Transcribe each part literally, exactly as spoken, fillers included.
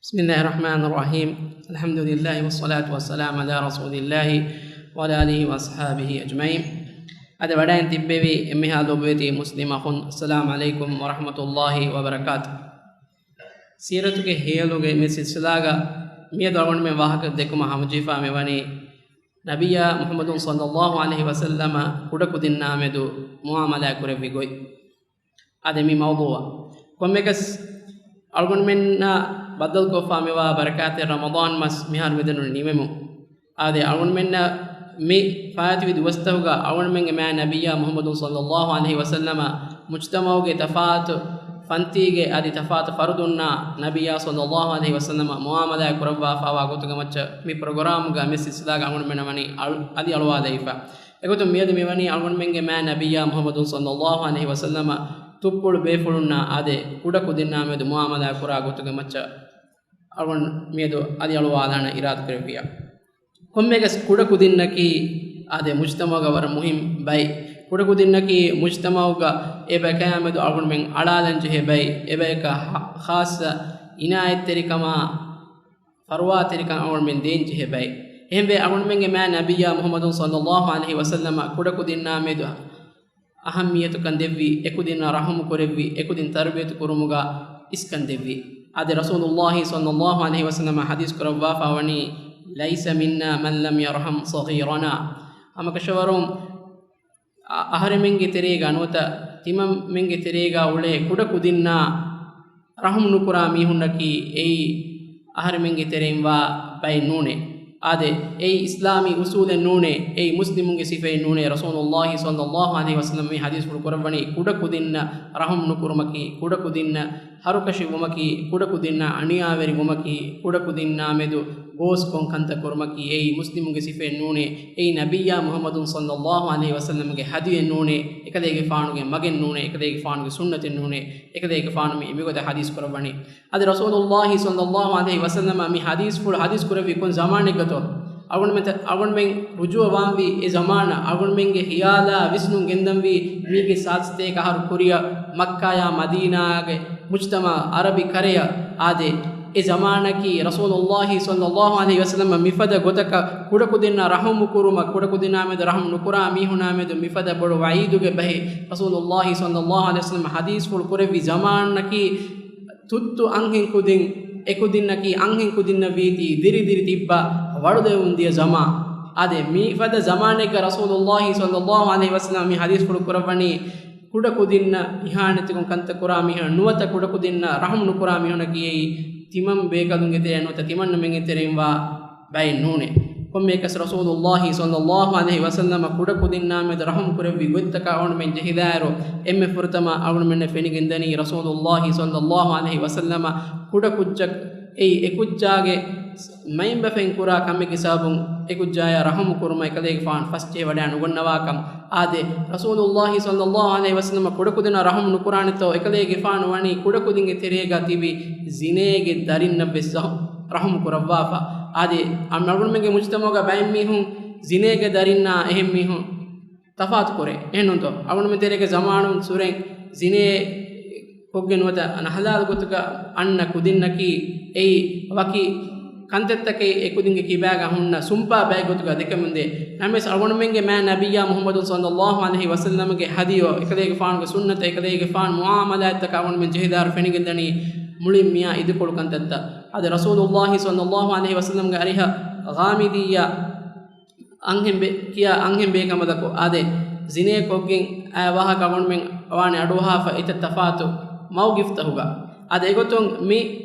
بسم الله الرحمن الرحيم. الحمد لله والصلاة والسلام على رسول الله وعلى آله وأصحابه أجمعين. އަދި ވަޑައިން ތިއްބެވި އެންމެހާ ލޮބުވެތި މުސްލިމް އަޚުން، السلام عليكم ورحمة الله وبركاته. ސީރަތުގެ ހޭލުގެ މި ސިލްސިލާގަ މިއަދު އަޅުގަނޑުމެން ވާހަކަ ދެއްކުމަށް ހަމަޖެހިފާ މިވަނީ ނަބިއްޔާ މުޙައްމަދު ޞައްލައްލާހު ޢަލައިހި ވަސައްލަމަ ކުޑަކުދިންނާމެދު މުޢާމަލާ ކުރެއްވި ގޮތް. އާދެ، މި މައުޟޫޢަށް ކޮންމެއަކަސް އަޅުގަނޑުމެންނާ ބައްދަލުކޮށްފާ މިވާ ބަރަކާތެއް ރަމަޟާން މަސް މިހާރު މިދެންނެވުނީ ނިމެމުން. އާދެ، އަޅުގަނޑުމެންނަށް މި ފާއިތުވި ދުވަސްތަކުގަ އަޅުގަނޑުމެންގެ މާތް ނަބިއްޔާ މުޙައްމަދު ޞައްލައްލާހު ޢަލައިހި ވަސައްލަމަ މުޖްތަމަޢުގެ ތަފާތު ފަންތީގެ އަދި ތަފާތު ފަރުދުންނާ ނަބިއްޔާ ޞައްލައްލާހު ޢަލައިހި ވަސައްލަމަ މުޢާމަލާ ކުރައްވާފާވާ ގޮތުގެ މައްޗަށް މި ޕްރޮގްރާމްގަ މި ސިލްސިލާގަ އަޅުގަނޑުމެންނަށް ވަނީ އަޅު-، އަދި އަޅުވާލައިފަ. އެގޮތުން މިއަދު މިވަނީ އަޅުގަނޑުމެންގެ މާތް ނަބިއްޔާ މުޙައްމަދު ޞައްލައްލާހު ޢަލައިހި ވަސައްލަމަ ތުއްޕުޅު ބޭފުޅުންނާ އާދެ، ކުޑަކުދިންނާމެދު މުޢާމަލާ ކުރާ ގޮތުގެ މައްޗަށް އަޅުގަނޑު މިއަދު އަދި އަޅުވާލާނަށް އިރާދަކުރެއްވިއްޔާ. ކޮންމެއަކަސް ކުޑަކުދިންނަކީ އާދެ، މުޖްތަމަޢުގަ ވަރަށް މުހިންމު ބައެއް. ކުޑަކުދިންނަކީ މުޖްތަމަޢުގަ އެބަޔަކާމެދު އަޅުގަނޑުމެން އަޅާލަން ޖެހޭ ބައެއް. އެބަޔަކަށް ޚާއްޞަ އިނާޔަތްތެރިކަމާ ފަރުވާތެރިކަން އަޅުގަނޑުމެން ދޭން ޖެހޭ ބައެއް. އެހެންވެ، އަޅުގަނޑުމެންގެ މާތް ނަބިއްޔާ މުޙައްމަދު ޞައްލައްލާހު ޢަލައިހި ވަސައްލަމަ ކުޑަކުދިންނާމެދު އަހައްމިއްޔަތުކަން ދެއްވި، އެކުދިންނަށް ރަޙުމު ކުރެއްވި، އެކުދިން ތަރުބިޔަތު ކުރުމުގަ އިސްކަން ދެއްވި. އާދެ، ރަސޫލުއްލާހި ޞައްލައްލާހު ޢަލައިހި ވަސައްލަމަ ޙަދީޘް ކުރައްވާފާ ވަނީ، "ليس منا من لم يرحم صغيرنا." ހަމަކަށަވަރުން އަ-، އަހަރެމެންގެ ތެރޭގަ ނުވަތަ ތިމަންމެންގެ ތެރޭގަ އުޅޭ ކުޑަކުދިންނާ ރަޙުމް ނުކުރާ މީހުންނަކީ އެއީ އަހަރެމެންގެ ތެރެއިން ވާ ބައެއް ނޫނޭ. އާދެ، އެއީ އިސްލާމީ އުޞޫލެއް ނޫނޭ، އެއީ މުސްލިމުންގެ ސިފައެއް ނޫނޭ. ރަސޫލުއްލާހި ޞައްލައްލާހު ޢަލައިހި ވަސައްލަމަ މި ޙަދީޘްފުޅު ކުރައްވަނީ، ކުޑަކުދިންނަށް ރަޙުމް ނުކުރުމަކީ، ކުޑަކުދިންނަށް ހަރުކަށިވުމަކީ، ކުޑަކުދިންނަށް އަނިޔާވެރިވުމަކީ، ކުޑަކުދިންނާމެދު ގޯސްކޮން ކަންތައް ކުރުމަކީ، އެއީ މުސްލިމުންގެ ސިފައެއް ނޫނޭ. އެއީ ނަބިއްޔާ މުޙައްމަދު ޞައްލައްލާހު ޢަލައިހި ވަސައްލަމަގެ ހަދިޔެއް ނޫނޭ، އެކަލޭގެފާނުގެ މަގެއް ނޫނޭ، އެކަލޭގެފާނުގެ ސުންނަތެއް ނޫނޭ. އެކަލޭގެފާނު މި މިގޮތަށް ޙަދީޘް ކުރައްވަނީ. އަދި ރަސޫލުއްލާހި ޞައްލައްލާހު ޢަލައިހި ވަސައްލަމަ މި ޙަދީޘްފުޅު ޙަދީޘް ކުރެއްވީ ކޮން ޒަމާނެއްގަތޯ؟ އަޅުގަނޑުމެން ތަ-، އަޅުގަނޑުމެން ރުޖޫޢަވާންވީ އެ ޒަމާނަށް، އަޅުގަނޑުމެންގެ ހިޔާލާ ވިސްނުން ގެންދަންވީ މީގެ ސާދަ ސަތޭކަ އަހަރު ކުރިއަށް މައްކާޔާ މަދީނާގެ މުޖްތަމަޢު ޢަރަބި ކަރަޔަށް. އާދެ، އެ ޒަމާނަކީ ރަސޫލުއްލާހި ޞައްލައްލާހު ޢަލައިހި ވަސައްލަމަ މިފަދަ ގޮތަކަށް ކުޑަކުދިންނަށް ރަޙުމު ކުރުމަށް، ކުޑަކުދިންނާމެދު ރަޙުމް ނުކުރާ މީހުނާމެދު މިފަދަ ބޮޑު ވަޢީދުގެ ބަހެއް ރަސޫލުއްލާހި ޞައްލައްލާހު ޢަލައިހި ވަސައްލަމަ ޙަދީޘްފުޅު ކުރެއްވި ޒަމާނަކީ، ތުއްތު އަންހެން ކުދިން، އެކުދިންނަކީ އަންހެން ކުދިންނަށް ވީތީ ދިރި ދިރި ތިއްބާ ވަޅުލެވުން ދިޔަ ޒަމާން. އާދެ، މިފަދަ ޒަމާނެއްގަ ރަސޫލުއްލާހި ޞައްލައްލާހު ޢަލައިހި ވަސައްލަމަ މި ޙަދީޘްފުޅު ކުރައްވަނީ، ކުޑަކުދިންނަށް އިހާނެތިކޮން ކަންތައް ކުރާ މީހުން ނުވަތަ ކުޑަކުދިންނަށް ރަޙުމް ނުކުރާ މީހުންނަކީ އެއީ ތިމަން ބޭކަލުންގެ ތެރެއިން ނުވަތަ ތިމަންނަމެންގެ ތެރެއިން ވާ ބައެއް ނޫނޭ. ކޮންމެއަކަސް ރަސޫލުއްލާހި ޞައްލައްލާހު ޢަލައިހި ވަސައްލަމަ ކުޑަކުދިންނާމެދު ރަޙުމް ކުރެއްވި ގޮތްތަކަށް އަޅުގަނޑުމެން ޖެހިދާއިރު، އެންމެ ފުރަތަމަ އަޅުގަނޑުމެންނަށް ފެނިގެންދަނީ ރަސޫލުއްލާހި ޞައްލައްލާހު ޢަލައިހި ވަސައްލަމަ ކުޑަކުއްޖަކު އެއީ އެކުއްޖާގެ މައިންބަފައިން ކުރާ ކަމެއްގެ ސަބަބުން އެކުއްޖާޔާ ރަޙުމު ކުރުމަށް އެކަލޭގެފާނު ފަސްޖެހިވަޑައި ނުގަންނަވާކަން. އާދެ، ރަސޫލުއްލާހި ޞައްލައްލާހު ޢަލައިހި ވަސައްލަމަ ކުޑަކުދިންނަށް ރަޙުމް ނުކުރާނެތޯ، އެކަލޭގެފާނު ވަނީ ކުޑަކުދިންގެ ތެރޭގަ ތިބި ޒިނޭގެ ދަރިންނަށް ވެސް ރަޙު-، ރަޙުމު ކުރައްވާފަ. އާދެ، އަޅުގަނޑުމެންގެ މުޖްތަމަޢުގަ ބައެއް މީހުން ޒިނޭގެ ދަރިންނާ އެހެން މީހުން ތަފާތު ކުރޭ. އެހެންނޫންތޯ؟ އަޅުގަނޑުމެން ތެރޭގެ ޒަމާނުން ސުރެން ޒިނޭ ކޮށްގެން ނުވަތަ ނަހަލާލު ގޮތުގަ އަންނަ ކުދިންނަކީ އެއީ ވަކި ކަންތައްތަކެއް އެ ކުދިންގެ ކިބާގަ ހުންނަ ސުންޕާ ބައެއް ގޮތުގަ ދެކެމުންދޭ. ނަމަވެސް އަޅުގަނޑުމެންގެ މާތް ނަބިއްޔާ މުޙައްމަދު ޞައްލައްލާހު ޢަލައިހި ވަސައްލަމަގެ ހަދިޔު، އެކަލޭގެފާނުގެ ސުންނަތަށް، އެކަލޭގެފާނު މުޢާމަލާތްތަކަށް އަޅުގަނޑުމެން ޖެހިދާއިރު ފެނިގެންދަނީ މުޅިން މިއާ އިދިކޮޅު ކަންތައްތައް. އާދެ، ރަސޫލުއްލާހި ޞައްލައްލާހު ޢަލައިހި ވަސައްލަމަގެ އަރިހަށް ޣާމިދިއްޔާ އަންހެން ބޭ-، ކިޔާ އަންހެން ބޭކަނބަލަކު އާދެ، ޒިނޭ ކޮށްގެން އައި ވާހަކަ އަޅުގަނޑުމެން ވާނެ އަޑުއަހާފަ އެތައް ތަފާތު މައުގިފްތަކުގަ. އާދެ، އެގޮތުން މި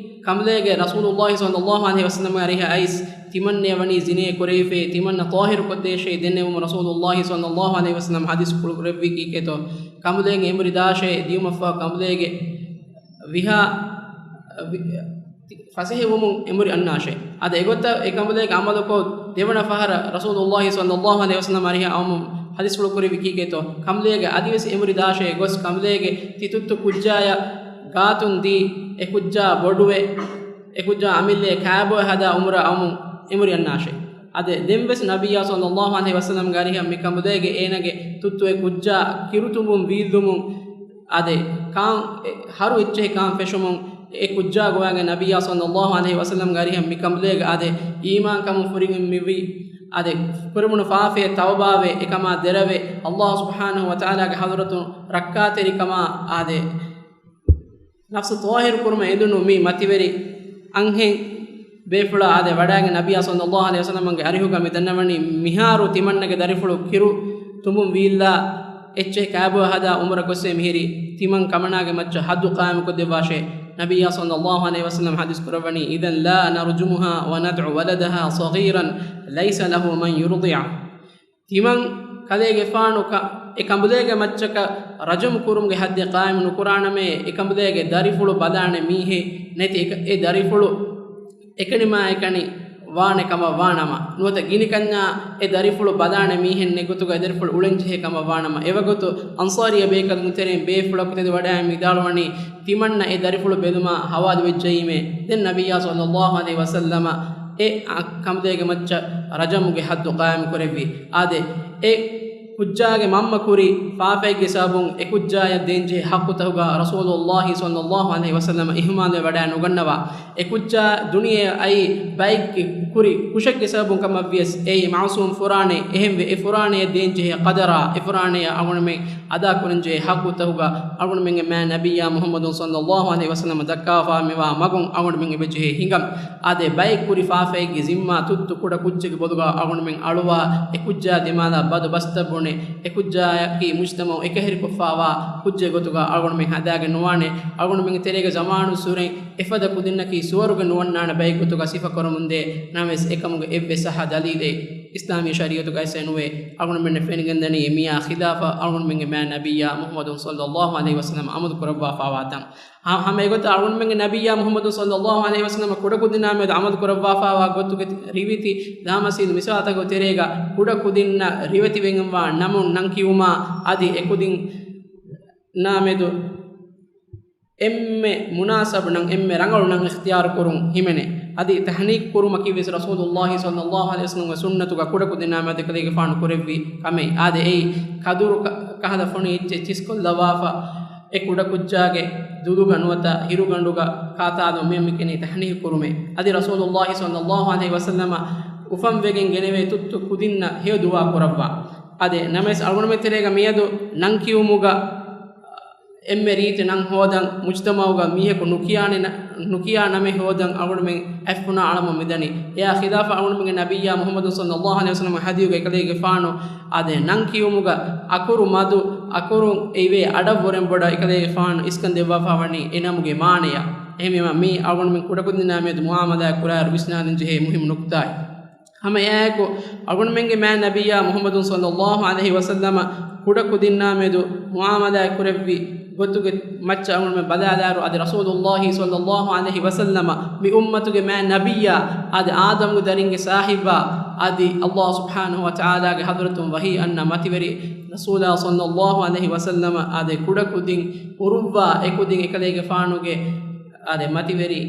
ކަނބަލޭގެ ރަސޫލުއްލާހި ޞައްލައްލާހު ޢަލައިހި ވަސައްލަމަ އަރިހަށް އައިސް، ތިމަންނަޔަށް ވަނީ ޒިނޭ ކުރެވިފައި، ތިމަންނަ ޠާހިރުކޮށްދޭށޭ ދެންނެވުމުން ރަސޫލުއްލާހި ޞައްލައްލާހު ޢަލައިހި ވަސައްލަމަ ޙަދީޘް ކުރެއްވީ ކީކޭތޯ؟ ކަނބަލޭގެ އެނބުރި ދާށޭ ދިޔުމަށްފަހު ކަނބަލޭގެ ވިހާ، ވި-، ފަސޭހަވުމުން އެނބުރި އަންނާށޭ. އަދި އެގޮތަށް އެ ކަނބަލޭގެ ޢަމަލުކޮށް، ދެވަނަ ފަހަރަށް ރަސޫލުއްލާހި ޞައްލައްލާހު ޢަލައިހި ވަސައްލަމަ އަރިހަށް އައުމުން ޙަދީޘްފުޅު ކުރެއްވީ ކީކޭތޯ؟ ކަނބަލޭގެ އަދިވެސް އެނބުރި ދާށޭ ގޮސް، ކަނބަލޭގެ ތި ތުއްތު ކުއްޖާޔަށް ގާތުން ދީ، އެ ކުއްޖާ ބޮޑުވެ، އެ ކުއްޖާ އަމިއްލައަށް ކާބޮއެ ހަދާ އުމުރަށް އައުމުން އެނބުރި އަންނާށޭ. އަދި ދެންވެސް ނަބިއްޔާ ޞައްލައްލާހު ޢަލައިހި ވަސައްލަމަގެ އަރިހަށް މި ކަނބަލޭގެ އޭނާގެ ތުއްތު އެ ކުއްޖާ ކިރުތުނބުން ވީއްލުމުން، އާދެ، ކާން އެ ހަރު އެއްޗެހި ކާން ފެށުމުން، އެ ކުއްޖާ ގޮވާގެ ނަބިއްޔާ ޞައްލައްލާހު ޢަލައިހި ވަސައްލަމްގެ އަރިހަށް މި ކަނބުލޭގެ އާދެ، އީމާންކަމުން ފުރިގެން މިވީ، އާދެ، ކުރެވުނު ފާފައެއް ތައުބާވެ، އެކަމާ ދެރަވެ، އައްލާހު ސުބްޙާނަހު ވަތަޢާލާގެ ޙަޟްރަތުން ރައްކާތެރިކަމާ އާދެ، ނަފްސު ޠާހިރު ކުރުމަށް އެދުނު މި މަތިވެރި އަންހެން ބޭފުޅާ އާދެ، ވަޑާގެ ނަބިއްޔާ ޞައްލައްލާހު ޢަލައިހި ވަސައްލަމްގެ އަރިހުގަ މި ދަންނަވަނީ، މިހާރު ތިމަންނަގެ ދަރިފުޅު ކިރު ތުނބުން ވީއްލާ އެއްޗެހި ކާބޯ ހަދާ އުމުރަށް ގޮސްވެ މިހިރީ، ތިމަން ކަމަނާގެ މައްޗަށް ޙައްދު ޤާއިމުކޮށްދެއްވާށޭ. ނަބިއްޔާ ޞައްލައްލާހު ޢަލައިހި ވަސައްލަމް ޙަދީޘް ކުރައްވަނީ، إذا لا نرجمها وندع ولدها صغيرا ليس له من يرضعه. ތިމަން ކަލޭގެފާނު ކަ-، އެ ކަނބުލޭގެ މައްޗަކަށް ރަޖުމު ކުރުމުގެ ޙައްދެއް ޤާއިމު ނުކުރާނަމޭ، އެ ކަނބުލޭގެ ދަރިފުޅު ބަލާނެ މީހެއް ނެތި އެ ކަ-، އެ ދަރިފުޅު އެކަނިމާއެކަނި ވާނެ ކަމަށް ވާނަމަ، ނުވަތަ ގިނިކަންޏާ އެ ދަރިފުޅު ބަލާނެ މީހެއް ނެތް ގޮތުގަ އެ ދަރިފުޅު އުޅެންޖެހޭ ކަމަށް ވާނަމަ، އެވަގުތު އަންޞާރީ ބޭކަލުންގެ ތެރެއިން ބޭފުޅަކު ތެދުވަޑައި ވިދާޅުވަނީ، ތިމަންނަ އެ ދަރިފުޅު ބެލުމާ ޙަވާލުވެއްޖައީމޭ. ދެން ނަބިއްޔާ ޞައްލައްލާހު ޢަލައިހި ވަސައްލަމަ އެ ކަނބުލޭގެ މައްޗަށް ރަޖަމުގެ ޙައްދު ޤާއިމު ކުރެއްވި. އާދެ، އެ ކުއްޖާގެ މަންމަ ކުރި ފާފައެއްގެ ސަބަބުން އެ ކުއްޖާޔަށް ދޭންޖެހޭ ޙައްޤުތަކުގަ ރަސޫލުއްލާހި ޞައްލައްލާހު ޢަލައިހި ވަސައްލަމަ އިހުމާލުވެ ވަޑައި ނުގަންނަވާ. އެ ކުއްޖާ ދުނިޔެއަށް އައީ ބައެއްގެ ކުރި ކުށެއްގެ ސަބަބުން ކަމަށްވިޔަސް، އެއީ މަޢުޞޫމް ފުރާނެ. އެހެންވެ، އެ ފުރާނަޔަށް ދޭންޖެހޭ ޤަދަރާ، އެ ފުރާނަޔަށް އަޅުގަނޑުމެން އަދާކުރަންޖެހޭ ޙައްޤުތަކުގަ އަޅުގަނޑުމެންގެ މާތް ނަބިއްޔާ މުޙައްމަދު ޞައްލައްލާހު ޢަލައިހި ވަސައްލަމަ ދައްކާފާ މިވާ މަގުން އަޅުގަނޑުމެން އެބަޖެހޭ ހިނގަން. އާދެ، ބައެއް ކުރި ފާފައެއްގެ ޒިންމާ ތުއްތު ކުޑަ ކުއްޖެއްގެ ބޮލުގަ އަޅުގަނޑުމެން އަޅުވާ، އެ ކުއްޖާ ދިމާލަށް ބަދު ބަސްތައް ބުނެ، އެ ކުއްޖާއަކީ މުޖްތަމަޢު އެކަހެރިކޮށްފާވާ ކުއްޖެއް ގޮތުގަ އަޅުގަނޑުމެން ހަދާގެން ނުވާނެ. އަޅުގަނޑުމެންގެ ތެރޭގަ ޒަމާނުއްސުރެން އެފަދަ ކުދިންނަކީ ސުވަރުގެ ނުވަންނާނެ ބައެއް ގޮތުގަ ސިފަކުރަމުންދޭ. ނަމަވެސް، އެކަމުގެ އެއްވެސް ސައްހަ ދަލީލެއް އިސްލާމީ ޝަރީޢަތުގައި އެއްވެސް ނުވޭ. އަޅުގަނޑުމެންނަށް ފެނިގެންދަނީ މިއާ ޚިލާފަށް އަޅުގަނޑުމެންގެ މާތް ނަބިއްޔާ މުޙައްމަދު ޞައްލައްލާހު ޢަލައިހި ވަސައްލަމަ އަމަލު ކުރައްވާފާވާ ތަން. ހަ-، ހަމަ އެގޮތަށް އަޅުގަނޑުމެންގެ ނަބިއްޔާ މުޙައްމަދު ޞައްލައްލާހު ޢަލައިހި ވަސައްލަމަ ކުޑަކުދިންނާ މެދު އަމަލު ކުރައްވާފާވާ ގޮތުގެ ރިވެތި ލާމަސީލު މިސާލުތަކުގެ ތެރޭގަ ކުޑަކުދިންނަށް ރިވެތިވެގެންވާ ނަމުން ނަން ކިޔުމާ އަދި އެކުދިންނާ މެދު އެންމެ މުނާސަބު ނަން، އެންމެ ރަނގަޅު ނަން އިޚްތިޔާރު ކުރުން ހިމެނޭ. އަދި ތަހްނީކު ކުރުމަކީ ވެސް ރަސޫލުއްލާހި ޞައްލައްލާހު ޢަލައިހި ވަސައްލަމްގެ ސުންނަތުގަ ކުޑަކުދިންނާ މެދު އެކަލޭގެފާނު ކުރެއްވި ކަމެއް. އާދެ، އެއީ ކަދުރު ކަ-، ކަހަލަ ފޮނި އެއްޗެއް ޗިސްކޮށްލަވާފަ، އެ ކުޑަ ކުއްޖާގެ ދުލުގަ ނުވަތަ ހިރުގަނޑުގަ ކާތާލުން މި މިކަނީ ތަހްނީކު ކުރުމޭ. އަދި ރަސޫލުއްލާހި ޞައްލައްލާހު ޢަލައިހި ވަސައްލަމަ އުފަންވެގެން ގެނެވޭ ތުއްތު ކުދިންނަށް ހެޔޮ ދުޢާ ކުރައްވާ. އާދެ، ނަމަވެސް އަޅުގަނޑުމެން ތެރޭގަ މިއަދު ނަން ކިޔުމުގަ އެންމެ ރީތި ނަން ހޯދަން، މުޖްތަމަޢުގަ މީހަކު ނުކިޔާނެ ނަ-، ނުކިޔާ ނަމެއް ހޯދަން އަޅުގަނޑުމެން އަތްފުނާ އަޅަމުން މިދަނީ. އެއާ ޚިލާފަށް އަޅުގަނޑުމެންގެ ނަބިއްޔާ މުޙައްމަދު ޞައްލައްލާހު ޢަލައިހި ވަސައްލަމް ޙަދީޘްގަ އެކަލޭގެފާނު އާދެ، ނަން ކިޔުމުގަ އަކުރު މަދު، އަކުރު އެއިވޭ އަޑަށްވުރެން ބޮޑަށް އެކަލޭގެފާނު އިސްކަން ދެއްވާފާ ވަނީ އެ ނަމުގެ މާނަޔަށް. އެހެންވީމަ، މީ އަޅުގަނޑުމެން ކުޑަކުދިންނާ މިއަދު މުޢާމަލާތް ކުރާއިރު ވިސްނާލަން ޖެހޭ މުހިއްމު ނުކުތާއެއް. ހަމަ އެއާއެކު، އަޅުގަނޑުމެންގެ މާތް ނަބިއްޔާ މުޙައްމަދު ޞައްލައްލާހު ޢަލައިހި ވަސައްލަމަ ކުޑަކުދިންނާ މެދު މުޢާމަލާތް ކުރެއްވި ގޮތުގެ މައްޗަށް އަޅުގަނޑުމެން ބަލާލާއިރު، އަދި ރަސޫލުއްލާހި ޞައްލައްލާހު ޢަލައިހި ވަސައްލަމަ މި އުއްމަތުގެ މާތް ނަބިއްޔާ، އަދި އާދަމްގެ ދަރިންގެ ސާހިބާ، އަދި އައްލާހު ސުބްޙާނަހު ވަތަޢާލާގެ ޙަޟްރަތުން ވަޙީ އަންނަ މަތިވެރި ރަސޫލާ ޞައްލައްލާހު ޢަލައިހި ވަސައްލަމަ، އާދެ، ކުޑަކުދިން އުރުއްވާ އެކުދިން އެކަލޭގެފާނުގެ، އާދެ، މަތިވެރި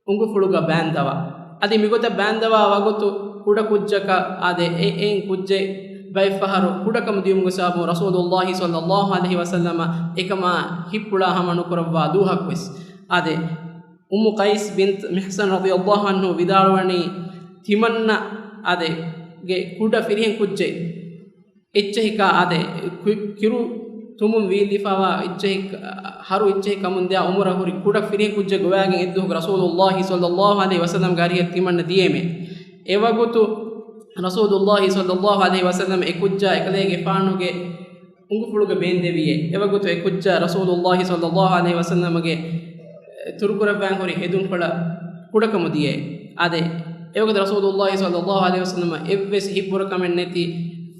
އުނގުފުޅުގަ ބާންދަވާ. އަދި މިގޮތަށް ބާންދަވާ ވަގުތު ކުޑަ ކުއްޖަކަށް އާދެ، އެ-، އެއިން ކުއްޖެއް ބައެއްފަހަރު ކުޑަކަމު ދިޔުމުގެ ސަބަބުން ރަސޫލުއްލާހި ޞައްލައްލާހު ޢަލައިހި ވަސައްލަމަ އެކަމާ ހިތްޕުޅާ ހަމަ ނުކުރައްވާ ދުވަހަކުވެސް. އާދެ، އުއްމު ޤައިސް ބިންތު މިޙްޞަން ރަޟިޔައްލާހު ޢަންހު ވިދާޅުވަނީ، ތިމަންނަ އާދެ، ގެ ކުޑަ ފިރިހެން ކުއްޖެއް އެއްޗެހިކާ އާދެ، ކު-، ކިރު ތުނބުން ވީއްލިފާވާ އެއްޗެހި، ހަރު އެއްޗެހި ކަމުން ދިޔަ އުމުރަށް ހުރި ކުޑަ ފިރިހެން ކުއްޖެއް ގޮވާގެން އެއްދުވަހު ރަސޫލުއްލާހި ޞައްލައްލާހު ޢަލައިހި ވަސައްލަމްގެ އަރިހަށް ތިމަންނަ ދިޔައީމޭ. އެވަގުތު ރަސޫލުއްލާހި ޞައްލައްލާހު ޢަލައިހި ވަސައްލަމް އެ ކުއްޖާ އެކަލޭގެފާނުގެ އުނގުފުޅުގަ ބޭންދެވިއޭ. އެވަގުތު އެ ކުއްޖާ ރަސޫލުއްލާހި ޞައްލައްލާހު ޢަލައިހި ވަސައްލަމްގެ ތުރުކުރައްވާން ހުރި ހެދުންކޮޅަށް ކުޑަކަމު ދިޔައޭ. އާދެ، އެވަގުތު ރަސޫލުއްލާހި ޞައްލައްލާހު ޢަލައިހި ވަސައްލަމަ އެއްވެސް ހިތްބުރަކަމެއް ނެތި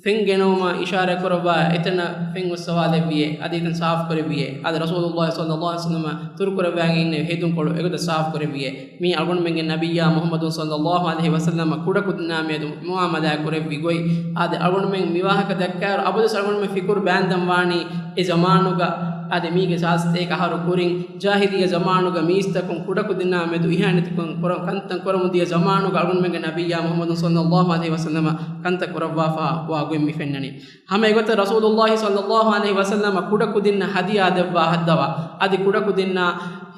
ފެން ގެނައުމަށް އިޝާރާތް ކުރައްވާ އެތަނަށް ފެން އޮއްސަވާލެއްވިއޭ. އަދި އެތަން ސާފު ކުރެއްވިއޭ. އަދި ރަސޫލުއްލާހި ޞައްލައްލާހު ޢަލައިހި ވަސައްލަމަ ތުރުކުރައްވާގެން އިންނެވި ހެދުންކޮޅު އެގޮތަށް ސާފު ކުރެއްވިއޭ. މީ އަޅުގަނޑުމެންގެ ނަބިއްޔާ މުޙައްމަދު ޞައްލައްލާހު ޢަލައިހި ވަސައްލަމަ ކުޑަކުދިންނާ މެދު މުޢާމަލާތް ކުރެއްވި ގޮތް. އާދެ، އަޅުގަނޑުމެން މިވާހަކަ ދައްކާއިރު އަބަދުވެސް އަޅުގަނޑުމެން ފިކުރު ބާންދަން ވާނީ އެ ޒަމާނުގަ އާދެ، މީގެ ސާސްތޭކަ އަހަރު ކުރިން ޖާހިލިއްޔަ ޒަމާނުގަ މީސްތަކުން ކުޑަކުދިންނާ މެދު އިހާނެތިކޮށް ކުރަ-، ކަންތައް ކުރަމުންދިޔަ ޒަމާނުގަ އަޅުގަނޑުމެންގެ ނަބިއްޔާ މުޙައްމަދު ޞައްލައްލާހު ޢަލައިހި ވަސައްލަމަ ކަންތައް ކުރައްވާފަ ވާ ގޮތް މި ފެންނަނީ. ހަމަ އެގޮތަށް ރަސޫލުއްލާހި ޞައްލައްލާހު ޢަލައިހި ވަސައްލަމަ ކުޑަކުދިންނަށް ހަދިޔާ ދެއްވާ ހައްދަވާ، އަދި ކުޑަކުދިންނާ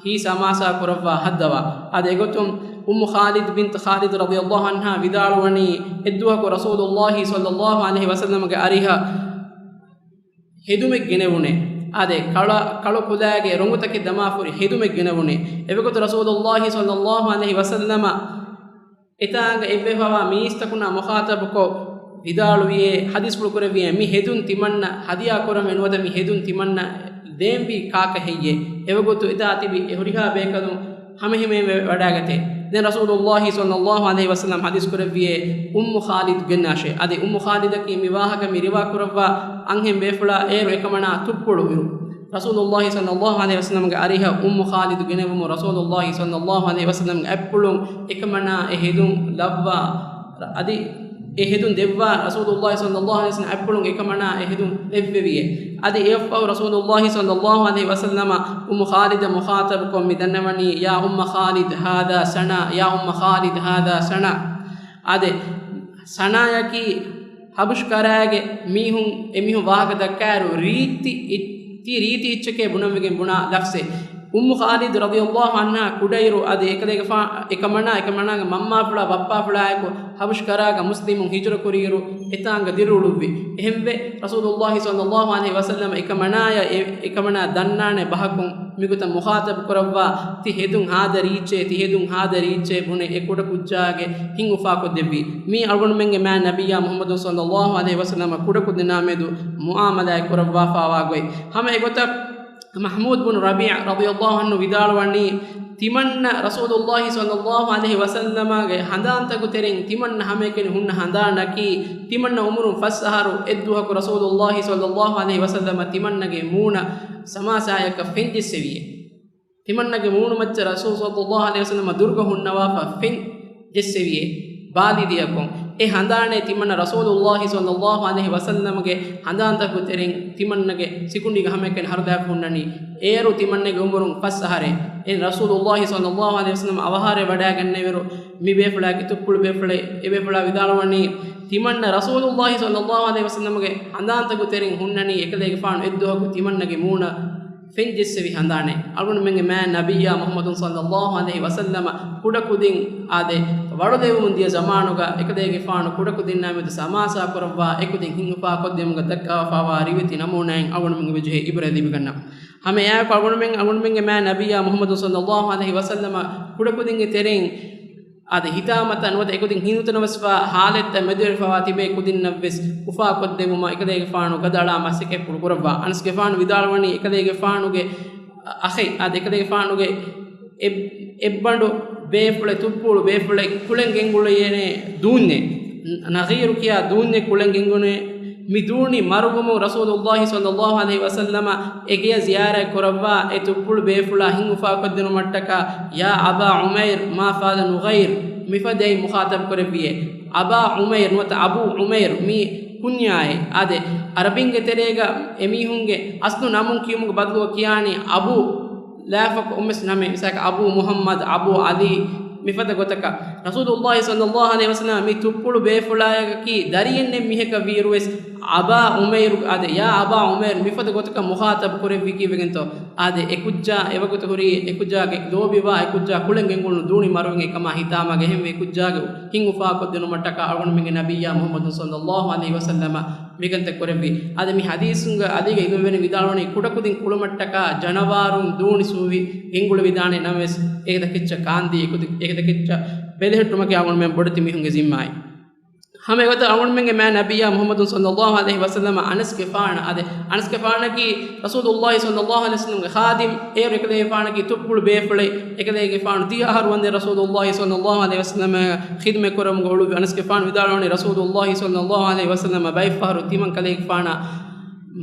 ހީސް ހަމާސާ ކުރައްވާ ހައްދަވާ. އާދެ، އެގޮތުން އުއްމު ޚާލިދު ބިންތު ޚާލިދު ރަޟިޔައްލާހު ޢަންހާ ވިދާޅުވަނީ، އެއްދުވަހަކު ރަސޫލުއްލާހި ޞައްލައްލާހު ޢަލައިހި ވަސައްލަމަގެ އަރިހަށް ހެދުމެއް ގެނެވުނޭ. އާދެ، ކަޅަ-، ކަޅު ކުލައިގެ ރޮނގުތަކެއް ދަމާފަ ހުރި ހެދުމެއް ގެނެވުނޭ. އެވަގުތު ރަސޫލުއްލާހި ޞައްލައްލާހު ޢަލައިހި ވަސައްލަމަ އެތާނގަ އެއްވެފަވާ މީސްތަކުންނާ މުޚާޠަބުކޮށް ވިދާޅުވިޔޭ، ޙަދީޘްފުޅު ކުރެއްވިޔޭ، މި ހެދުން ތިމަންނަ ހަދިޔާ ކުރަމޭ ނުވަތަ މި ހެދުން ތިމަންނަ ދޭންވީ ކާކަށް ހެއްޔޭ؟ އެވަގުތު އެތާ ތިބި އެ ހުރިހާ ބޭކަލުން ހަމައެހެމެން ވެ-، ވަޑާގަތޭ. ދެން ރަސޫލުއްލާހި ޞައްލައްލާހު ޢަލައިހި ވަސައްލަމަ ޙަދީޘް ކުރެއްވިޔޭ، އުއްމު ޚާލިދު ގެންނާށޭ. އަދި އުއްމު ޚާލިދަކީ މި ވާހަކަ މި ރިވާ ކުރައްވާ އަންހެން ބޭފުޅާ އޭރު އެކަމަނާ ތުއްޕުޅު އިރު. ރަސޫލުއްލާހި ޞައްލައްލާހު ޢަލައިހި ވަސައްލަމަގެ އަރިހަށް އުއްމު ޚާލިދު ގެނެވުމުން ރަސޫލުއްލާހި ޞައްލައްލާހު ޢަލައިހި ވަސައްލަމަގެ އަތްޕުޅުން އެކަމަނާ އެ ހެދުން ލައްވާ، އަދި އެ ހެދުން ދެއްވާ، ރަސޫލުއްލާހި ޞައްލައްލާހު ޢަލައިހި ވަސައްލަމަ އަތްޕުޅުން އެކަމަނާ އެ ހެދުން ލެއްވެވިޔޭ. އަދި އެއަށްފަހު ރަސޫލުއްލާހި ޞައްލައްލާހު ޢަލައިހި ވަސައްލަމަ އުއްމު ޚާލިދަށް މުޚާޠަބުކޮށް މި ދަންނަވަނީ، يا أم خالد، هذا سنا، يا أم خالد، هذا سنا. އާދެ، ސަނާޔަކީ ޙަބަޝް ކަރާގެ މީހުން، އެމީހުން ވާހަކަ ދައްކާއިރު ރީތި އި-، ތި ރީތި އެއްޗެކޭ ބުނަންވެގެން ބުނާ ލަފްޒެއް. އުއްމު ޚާލިދު ރަޟިޔައްލާހު ޢަންހާ ކުޑައިރު އަދި އެކަލޭގެފާ-، އެކަމަނާ، އެކަމަނާގެ މަންމާފުޅާ ބައްޕާފުޅާއެކު ޙަބަޝް ކަރާގަ މުސްލިމުން ހިޖުރަ ކުރިއިރު އެތާނގަ ދިރިއުޅުއްވި. އެހެންވެ، ރަސޫލުއްލާހި ޞައްލައްލާހު ޢަލައިހި ވަސައްލަމަ އެކަމަނާޔަށް އެ-، އެކަމަނާ ދަންނާނެ ބަހަކުން މިގޮތަށް މުޚާޠަބު ކުރައްވާ، ތި ހެދުން ހާދަ ރީއްޗޭ، ތި ހެދުން ހާދަ ރީއްޗޭ ބުނެ އެ ކުޑަކުއްޖާގެ ހިތް އުފާކޮށްދެއްވީ. މީ އަޅުގަނޑުމެންގެ މާތް ނަބިއްޔާ މުޙައްމަދު ޞައްލައްލާހު ޢަލައިހި ވަސައްލަމަ ކުޑަކުދިންނާ މެދު މުޢާމަލާތް ކުރައްވާފާވާ ގޮތް. ހަމަ އެގޮތަށް މަޙްމޫދު ބުނު ރަބީޢަ ރަޟިޔައްލާހު ޢަންހު ވިދާޅުވަނީ، ތިމަންނަ ރަސޫލުއްލާހި ޞައްލައްލާހު ޢަލައިހި ވަސައްލަމާގެ ހަނދާންތަކު ތެރެއިން ތިމަންނަ ހަމައެކަނި ހުންނަ ހަނދާނަކީ، ތިމަންނަ އުމުރުން ފަސް އަހަރު އެއްދުވަހަކު ރަސޫލުއްލާހި ޞައްލައްލާހު ޢަލައިހި ވަސައްލަމަ ތިމަންނަގެ މޫނަށް ސަމާސާޔަކަށް ފެން ޖެއްސެވިއޭ. ތިމަންނަގެ މޫނުމައްޗަށް ރަސޫލު ޞައްލައްލާހު ޢަލައިހި ވަސައްލަމަ ދުރުގަ ހުންނަވާފަ ފެން ޖެއްސެވިއޭ. ބާލިދިޔަކުން އެ ހަނދާނޭ ތިމަންނަ ރަސޫލުއްލާހި ޞައްލައްލާހު ޢަލައިހި ވަސައްލަމަގެ ހަނދާންތަކު ތެރެއިން ތިމަންނަގެ ސިކުނޑީގަ ހަމައެކަނި ހަރުލާފަ ހުންނަނީ. އޭރު ތިމަންނަގެ އުމުރުން ފަސް އަހަރޭ. އެ ރަސޫލުއްލާހި ޞައްލައްލާހު ޢަލައިހި ވަސައްލަމަ އަވަހާރައަށް ވަޑާގަންނަވިއިރު މި ބޭފުޅާގެ ތުއްޕުޅު ބޭފުޅެއް، އެ ބޭފުޅާ ވިދާޅުވަނީ، ތިމަންނަ ރަސޫލުއްލާހި ޞައްލައްލާހު ޢަލައިހި ވަސައްލަމަގެ ހަނދާންތަކު ތެރެއިން ހުންނަނީ އެކަލޭގެފާނު އެއްދުވަހަކު ތިމަންނަގެ މޫނަށް ފެން ޖެއްސެވި ހަނދާނެއް. އަޅުގަނޑުމެންގެ މާތް ނަބިއްޔާ މުޙައްމަދު ޞައްލައްލާހު ޢަލައިހި ވަސައްލަމަ ކުޑަކުދިން އާދެ، ވަޅުލެވުމުން ދިޔަ ޒަމާނުގަ އެކަލޭގެފާނު ކުޑަކުދިންނާ މެދު ސަމާސާ ކުރައްވާ އެކުދިން ހިތް އުފާކޮށްދިއުމުގަ ދައްކާފާވާ ރިވެތި ނަމޫނާއިން އަޅުގަނޑުމެންގެ ވެޖުހޭ އިބްރަތް ލިބިގަންނަވާ. ހަމަ އެއާއެކު އަޅުގަނޑުމެން، އަޅުގަނޑުމެންގެ މާތް ނަބިއްޔާ މުޙައްމަދު ޞައްލައްލާހު ޢަލައިހި ވަސައްލަމަ ކުޑަކުދިންގެ ތެރެއިން އާދެ، ހިތާމަތައް ނުވަތަ އެކުދިން ހިތްނުތަނަވަސްވާ ހާލަތްތައް މެދުވެރިފަވާ ތިބޭ ކުދިންނަށްވެސް އުފާކޮށްދެއްވުމަށް އެކަލޭގެފާނު ގަދައަޅާ މަސައްކަތްޕުޅު ކުރައްވާ. އަނަސްގެފާނު ވިދާޅުވަނީ އެކަލޭގެފާނުގެ އަޚެއް، އާދެ، އެކަލޭގެފާނުގެ އެއް-، އެއްބަނޑު ބޭފުޅެއް، ތުއްޕުޅު ބޭފުޅެއް ކުޅެން ގެންގުޅޭނެ ދޫންޏެއް، ނަޣީރު ކިޔާ ދޫންޏެއް ކުޅެން ގެންގުޅޭ. މި ދޫނި މަރުވުމުން ރަސޫލުއްލާހި ޞައްލައްލާހު ޢަލައިހި ވަސައްލަމަ އެ ގެޔަށް ޒިޔާރަތް ކުރައްވާ އެ ތުއްޕުޅު ބޭފުޅާ ހިތް އުފާކޮށްދިނުމަށްޓަކާ، يا أبا عمير، ما فعل نغير، މިފަދައިން މުޚާޠަބު ކުރެއްވިއޭ. އަބާ ޢުމައިރު ނުވަތަ އަބޫ ޢުމައިރު މީ ކުންޔާއެއް. އާދެ، ޢަރަބިންގެ ތެރޭގަ އެމީހުންގެ އަސްލު ނަމުން ކިޔުމުގެ ބަދަލުގަ ކިޔާނީ އަބޫ ލާފަކު އޮންމެސް ނަމެއް، މިސާލަކަށް އަބޫ މުޙައްމަދު، އަބޫ ޢަލީ، މިފަދަ ގޮތަކަށް. ރަސޫލުއްލާހި ޞައްލައްލާހު ޢަލައިހި ވަސައްލަމަ މި ތުއްޕުޅު ބޭފުޅާޔަކަކީ ދަރިއެއްނެއް މީހަކަށް ވީއިރުވެސް، އަބާ ޢުމައިރު، އާދެ، يا أبا عمير މިފަދަ ގޮތަކަށް މުޚާޠަބު ކުރެއްވީ ކީއްވެގެންތޯ؟ އާދެ، އެކުއްޖާ އެވަގުތު ހުރީ، އެކުއްޖާގެ ލޯބިވާ، އެކުއްޖާ ކުޅެން ގެންގުޅުނު ދޫނި މަރުވެގެން އެކަމާ ހިތާމަގަ އެހެންވެ އެކުއްޖާގެ ހިތް އުފާކޮށްދިނުމަށްޓަކާ އަޅުގަނޑުމެންގެ ނަބިއްޔާ މުޙައްމަދު ޞައްލައްލާހު ޢަލައިހި ވަސައްލަމަ މިކަންތައް ކުރެއްވި. އާދެ، މި ޙަދީޘުގަ ޢަލީގެ ޢިލްމުވެރިން ވިދާޅުވަނީ ކުޑަކުދިން ކުޅުމަށްޓަކާ ޖަނަވާރުން ދޫނި ސުވި ގެންގުޅެވިދާނެ ނަމަވެސް، އޭގެ ތަކެއްޗަށް ކާންދީ، އެކުދި-، އޭގެ ތަކެއްޗަށް ބެލެހެއްޓުމަކީ އަޅުގަނޑުމެން ބޮޑެތި މީހުންގެ ޒިންމާއެއް. ހަމަ އެގޮތަށް އަޅުގަނޑުމެންގެ މާތް ނަބިއްޔާ މުޙައްމަދު ޞައްލައްލާހު ޢަލައިހި ވަސައްލަމަ އަނަސްގެފާނަށް، އާދެ، އަނަސްގެފާނަކީ ރަސޫލުއްލާހި ޞައްލައްލާހު ޢަލައިހި ވަސައްލަމަގެ ޚާދިމް، އޭރު އެކަލޭގެފާނަކީ ތުއްޕުޅު ބޭފުޅެއް، އެކަލޭގެފާނު ދިހަ އަހަރު ވަންދެން ރަސޫލުއްލާހި ޞައްލައްލާހު ޢަލައިހި ވަސައްލަމަ ޚިދުމަތް ކުރަމުގަ އުޅުއްވި. އަނަސްގެފާނު ވިދާޅުވަނީ ރަސޫލުއްލާހި ޞައްލައްލާހު ޢަލައިހި ވަސައްލަމަ ބައެއްފަހަރު ތިމަން ކަލޭގެފާނަށް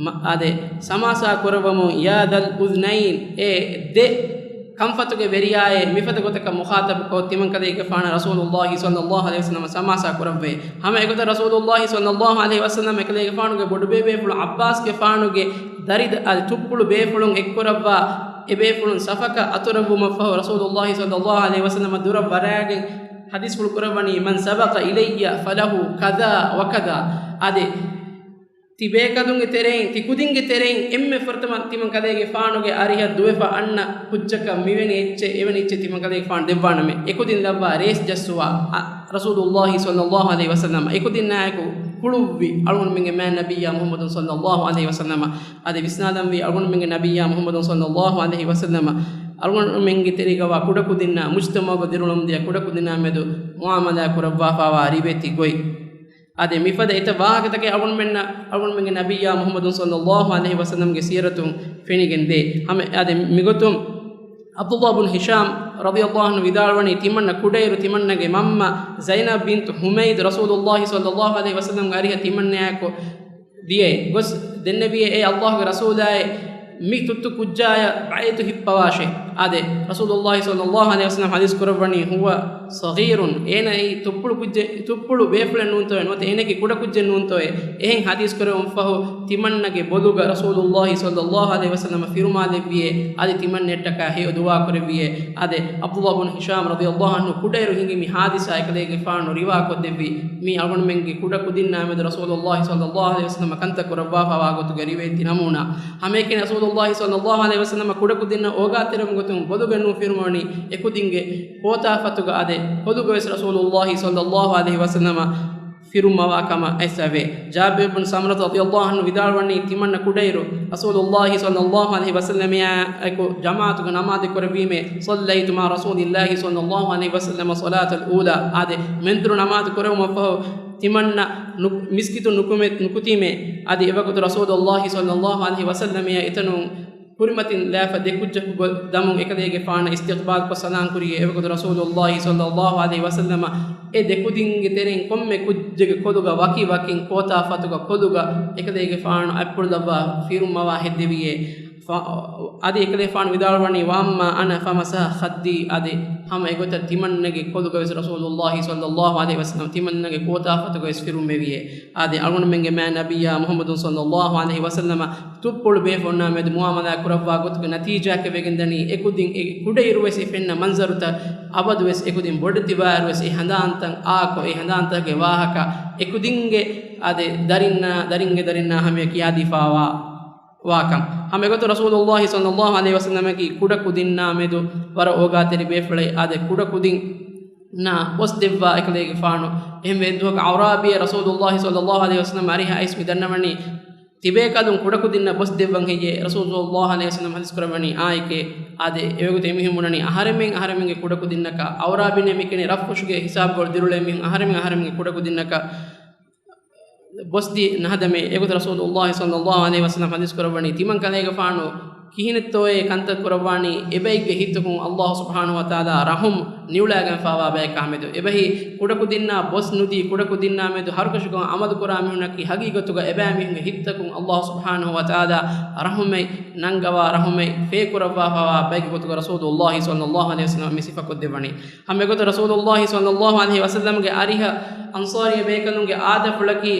މަ-، އާދެ، ސަމާސާ ކުރައްވަމުން، يا ذا الأذنين، އޭ ދެ ކަންފަތުގެ ވެރިޔާއޭ މިފަދަ ގޮތަކަށް މުޚާޠަބުކޮށް، ތިމަންކަލޭގެފާނަށް ރަސޫލުﷲ ޞައްލަﷲ ޢަލައިހި ވަސައްލަމަ ސަމާސާ ކުރައްވައޭ. ހަމަ އެގޮތަށް ރަސޫލުﷲ ޞައްލަﷲ ޢަލައިހި ވަސައްލަމަ އެކަލޭގެފާނުގެ ބޮޑުބޭބޭ ފުޅު ޢައްބާސްގެފާނުގެ ދަރި، އަދި ތުއްޕުޅު ބޭފުޅުން އެއްކުރައްވާ އެ ބޭފުޅުން ޞަފަކަށް އަތުރައްވުމަށްފަހު، ރަސޫލުﷲ ޞައްލަﷲ ޢަލައިހި ވަސައްލަމަ ދުރަށް ވަރައިގެން ޙަދީޘްފުޅު ކުރައްވަނީ، من سبق إلي فله كذا وكذا. އާދެ، ތި ބޭކަލުންގެ ތެރެއިން، ތި ކުދިންގެ ތެރެއިން އެންމެ ފުރަތަމަ ތިމަންކަލޭގެފާނުގެ އަރިހަށް ދުވެފަ އަންނަ ކުއްޖަކަށް މިވެނި އެއްޗެއް، އެވެނި އެއްޗެއް ތިމަންކަލޭގެފާނު ދެއްވާނަމޭ. އެކުދިން ލައްވާ ރޭސް ޖައްސުވާ، އަ، ރަސޫލުﷲ ޞައްލަﷲ ޢަލައިހި ވަސައްލަމަ އެކުދިންނާއެކު ކުޅުއްވި އަޅުގަނޑުމެންގެ މާތް ނަބިއްޔާ މުޙައްމަދު ޞައްލަﷲ ޢަލައިހި ވަސައްލަމަ. އާދެ، ވިސްނާލަންވީ އަޅުގަނޑުމެންގެ ނަބިއްޔާ މުޙައްމަދު ޞައްލަﷲ ޢަލައިހި ވަސައްލަމަ އަޅުގަނޑުމެންގެ ތެރޭގަވާ ކުޑަކުދިންނާ، މުޖްތަމަޢުގަ ދިރިއުޅެމުންދިޔަ ކުޑަކުދިންނާ މެދު މުޢާމަލާ ކުރައްވާފާވާ ރިވެތި ގޮތް. އާދެ، މިފަދަ އެތައް ވާހަކަތަކެއް އަޅުގަނޑުމެންނަށް، އަޅުގަނޑުމެންގެ ނަބިއްޔާ މުޙައްމަދު ޞައްލަﷲ ޢަލައިހި ވަސައްލަމްގެ ސީރަތުން ފެނިގެންދޭ. ހަމަ، އާދެ، މިގޮތުން ޢަބްދުﷲ ބިން ހިޝާމް ރަޟިޔަﷲ ޢަންހު ވިދާޅުވަނީ، ތިމަންނަ ކުޑައިރު ތިމަންނަގެ މަންމަ ޒައިނަބް ބިންތު ޙުމައިދު ރަސޫލުﷲ ޞައްލަﷲ ޢަލައިހި ވަސައްލަމްގެ އަރިހަށް ތިމަންނައާއެކު ދިޔައޭ. ގޮސް ދެންނެވިއޭ، އޭ ﷲގެ ރަސޫލާއޭ، މި ތުއްތު ކުއްޖާޔަށް ބައިތު ހިއްޕަވާށޭ. އާދެ، ރަސޫލުﷲ ޞައްލަﷲ ޢަލައިހި ވަސައްލަމް ޙަދީޘް ކުރައްވަނީ، ހުވަ ޞަޣީރުން، އޭނައީ ތުއްޕުޅު ކުއްޖެއް، ތުއްޕުޅު ބޭފުޅެއް ނޫންތޯއޭ، ނުވަތަ އޭނައަކީ ކުޑަ ކުއްޖެއް ނޫންތޯއޭ. އެހެން ޙަދީޘް ކުރެވުން ފަހު، ތިމަންނަގެ ބޮލުގަ ރަސޫލުﷲ ޞައްލަﷲ ޢަލައިހި ވަސައްލަމަ ފިރުމާލެއްވިއޭ، އަދި ތިމަންނައަށްޓަކާ ހެޔޮ ދުޢާ ކުރެއްވިއޭ. އާދެ، ޢަބްދުﷲ ބިން ހިޝާމް ރަޟިޔަﷲ ޢަންހު ކުޑައިރު ހިނގި މި ޙާދިސާ އެކަލޭގެފާނު ރިވާކޮށްދެއްވީ، މީ އަޅުގަނޑުމެންގެ ކުޑަ ކުދިންނާ މެދު ރަސޫލުﷲ ޞައްލަﷲ ޢަލައިހި ވަސައްލަމަ ކަންތައް ކުރައްވާފާވާ ގޮތުގެ ރިވެތި ނަމޫނާ. ހަމައެކަނި ރަސޫލުﷲ ޞައްލަﷲ ޢަލައިހި ވަސައްލަމަ ކުޑަކުދިންނަށް އޯގާތެރިވުމުގެ ގޮތުން ބޮލުގަ ނޫން ފިރުމަވަނީ އެކުދިންގެ ކޯތާފަތުގަ. އާދެ، ކޮލުގަވެސް ރަސޫލުﷲ ޞައްލަﷲ ޢަލައިހި ވަސައްލަމަ ފިރުމަވާ ކަމަށް އައިސްފަވޭ. ޖާބިރު ބިން ސަމުރަ ރަޟިޔަﷲ ޢަންހު ވިދާޅުވަނީ، ތިމަންނަ ކުޑައިރު ރަސޫލުﷲ ޞައްލަﷲ ޢަލައިހި ވަސައްލަމާއެކު ޖަމާޢަތުގަ ނަމާދު ކުރެއްވީމޭ، صليت مع رسول الله صلى الله عليه وسلم الصلاة الأولى. އާދެ، މެންދުރު ނަމާދު ކުރެވުމަށްފަހު ތިމަންނަ ނު-، މިސްކިތުން ނުކުމެ-، ނުކުތީމޭ. އަދި އެވަގުތު ރަސޫލުﷲ ޞައްލަﷲ ޢަލައިހި ވަސައްލަމާ އެތަނުން ކުރިމަތިން ލާފަ ދެ ކުއްޖަކު ގޮ-، ދަމުން އެކަލޭގެފާނަށް އިސްތިޤްބާލްކޮށް ސަލާން ކުރިއޭ. އެވަގުތު ރަސޫލުﷲ ޞައްލަﷲ ޢަލައިހި ވަސައްލަމަ އެ ދެ ކުދިންގެ ތެރެއިން ކޮންމެ ކުއްޖެއްގެ ކޮލުގަ ވަކި ވަކިން ކޯތާފަތުގަ ކޮލުގަ އެކަލޭގެފާނު އަތްޕުޅުލައްވާ ފިރުމަވާ ހެއްދެވިއޭ. ފަ-، އަދި އެކަލޭފާނު ވިދާޅުވަނީ، وأما أنا فمسح خدي. އަދި ހަމަ އެގޮތަށް ތިމަންނަގެ ކޮލުގަވެސް ރަސޫލުﷲ ޞައްލަﷲ ޢަލައިހި ވަސައްލަމަ ތިމަންނަގެ ކޯތާފަތުގަވެސް ފިރުމެވިއޭ. އާދެ، އަޅުގަނޑުމެންގެ މާތް ނަބިއްޔާ މުޙައްމަދު ޞައްލަﷲ ޢަލައިހި ވަސައްލަމަ ތުއްޕުޅު ބޭފުޅުންނާ މެދު މުޢާމަލާ ކުރައްވާ ގޮތުގެ ނަތީޖާއަކަށް ވެގެންދަނީ، އެކުދިން އެ ކުޑައިރުވެސް އެ ފެންނަ މަންޒަރުތައް އަބަދުވެސް އެކުދިން ބޮޑެތިވާއިރުވެސް އެ ހަނދާންތައް އާކޮށް، އެ ހަނދާންތަކުގެ ވާހަކަ އެކުދިންގެ، އާދެ، ދަރިންނާ، ދަރިންގެ ދަރިންނާ ހަމަޔަށް ކިޔާދީފާވާ ވާކަން. ހަމަ އެގޮތުން ރަސޫލުﷲ ޞައްލަﷲ ޢަލައިހި ވަސައްލަމަކީ ކުޑަ ކުދިންނާ މެދު ވަރަށް އޯގާތެރި ބޭފުޅެއް. އާދެ، ކުޑަ ކުދިންނާ ބޮސް ދެއްވާ އެކަލޭގެފާނު. އެހެންވެ، އެއްދުވަހަކު އަޢުރާބީއެއް ރަސޫލުﷲ ޞައްލަﷲ ޢަލައިހި ވަސައްލަމަ އަރިހަށް އައިސް މި ދަންނަވަނީ، ތިބޭކަލުން ކުޑަކުދިންނަށް ބޮސް ދެއްވަން ހެއްޔޭ؟ ރަސޫލުﷲ ޢަލައިހި ވަސައްލަމަ ޙަދީޘް ކުރައްވަނީ އާނއެކޭ. އާދެ، އެވަގުތު އެމީހުން ބުނަނީ އަހަރެމެން އަހަރެމެންގެ ކުޑަކުދިންނަކަށް. އަޢުރާބީންނޭ މިކަނީ ރަށްފުށުގެ ހިސާބުގަ ދިރިއުޅޭ މީހުން އަހަރެމެން އަހަރެމެންގެ ކުޑަކުދިންނަކަށް ބޮސްދީ ނަހަދަމޭ. އެގޮތަށް ރަސޫލުﷲ ޞައްލަﷲ ޢަލައިހި ވަސައްލަމަ ޙަދީޘް ކުރައްވަނީ، ތިމަން ކަލޭގެފާނު ކިހިނެއްތޯއޭ ކަންތައް ކުރައްވާނީ؟ އެބައެއްގެ ހިތުގަ ﷲ ސުބްޙާނަހޫ ވަތަޢާލާ ރަޙުމް ނިއުޅާގެންފާވާ ބަޔަކާ މެދު. އެބަހީ ކުޑަކުދިންނާ ބޮސް ނުދީ، ކުޑަކުދިންނާ މެދު ހަރުކަށިކޮށް ޢަމަލު ކުރާ މީހުންނަކީ ހަގީގަތުގަ އެބައިމީހުންގެ ހިތްތަކުން ﷲ ސުބްޙާނަހޫ ވަތަޢާލާ ރަޙުމެއް ނަންގަވާ، ރަޙުމެއް ފޭ ކުރައްވާފާވާ ބައެއްގެ ގޮތުގަ ރަސޫލުﷲ ޞައްލަﷲ ޢަލައިހި ވަސައްލަމަ މި ސިފަކޮށްދެއްވަނީ. ހަމަ އެގޮތަށް ރަސޫލުﷲ ޞައްލަﷲ ޢަލައިހި ވަސައްލަމަގެ އަރިހަށް އަންޞާރީ ބޭކަލުންގެ އާދަފުޅަކީ،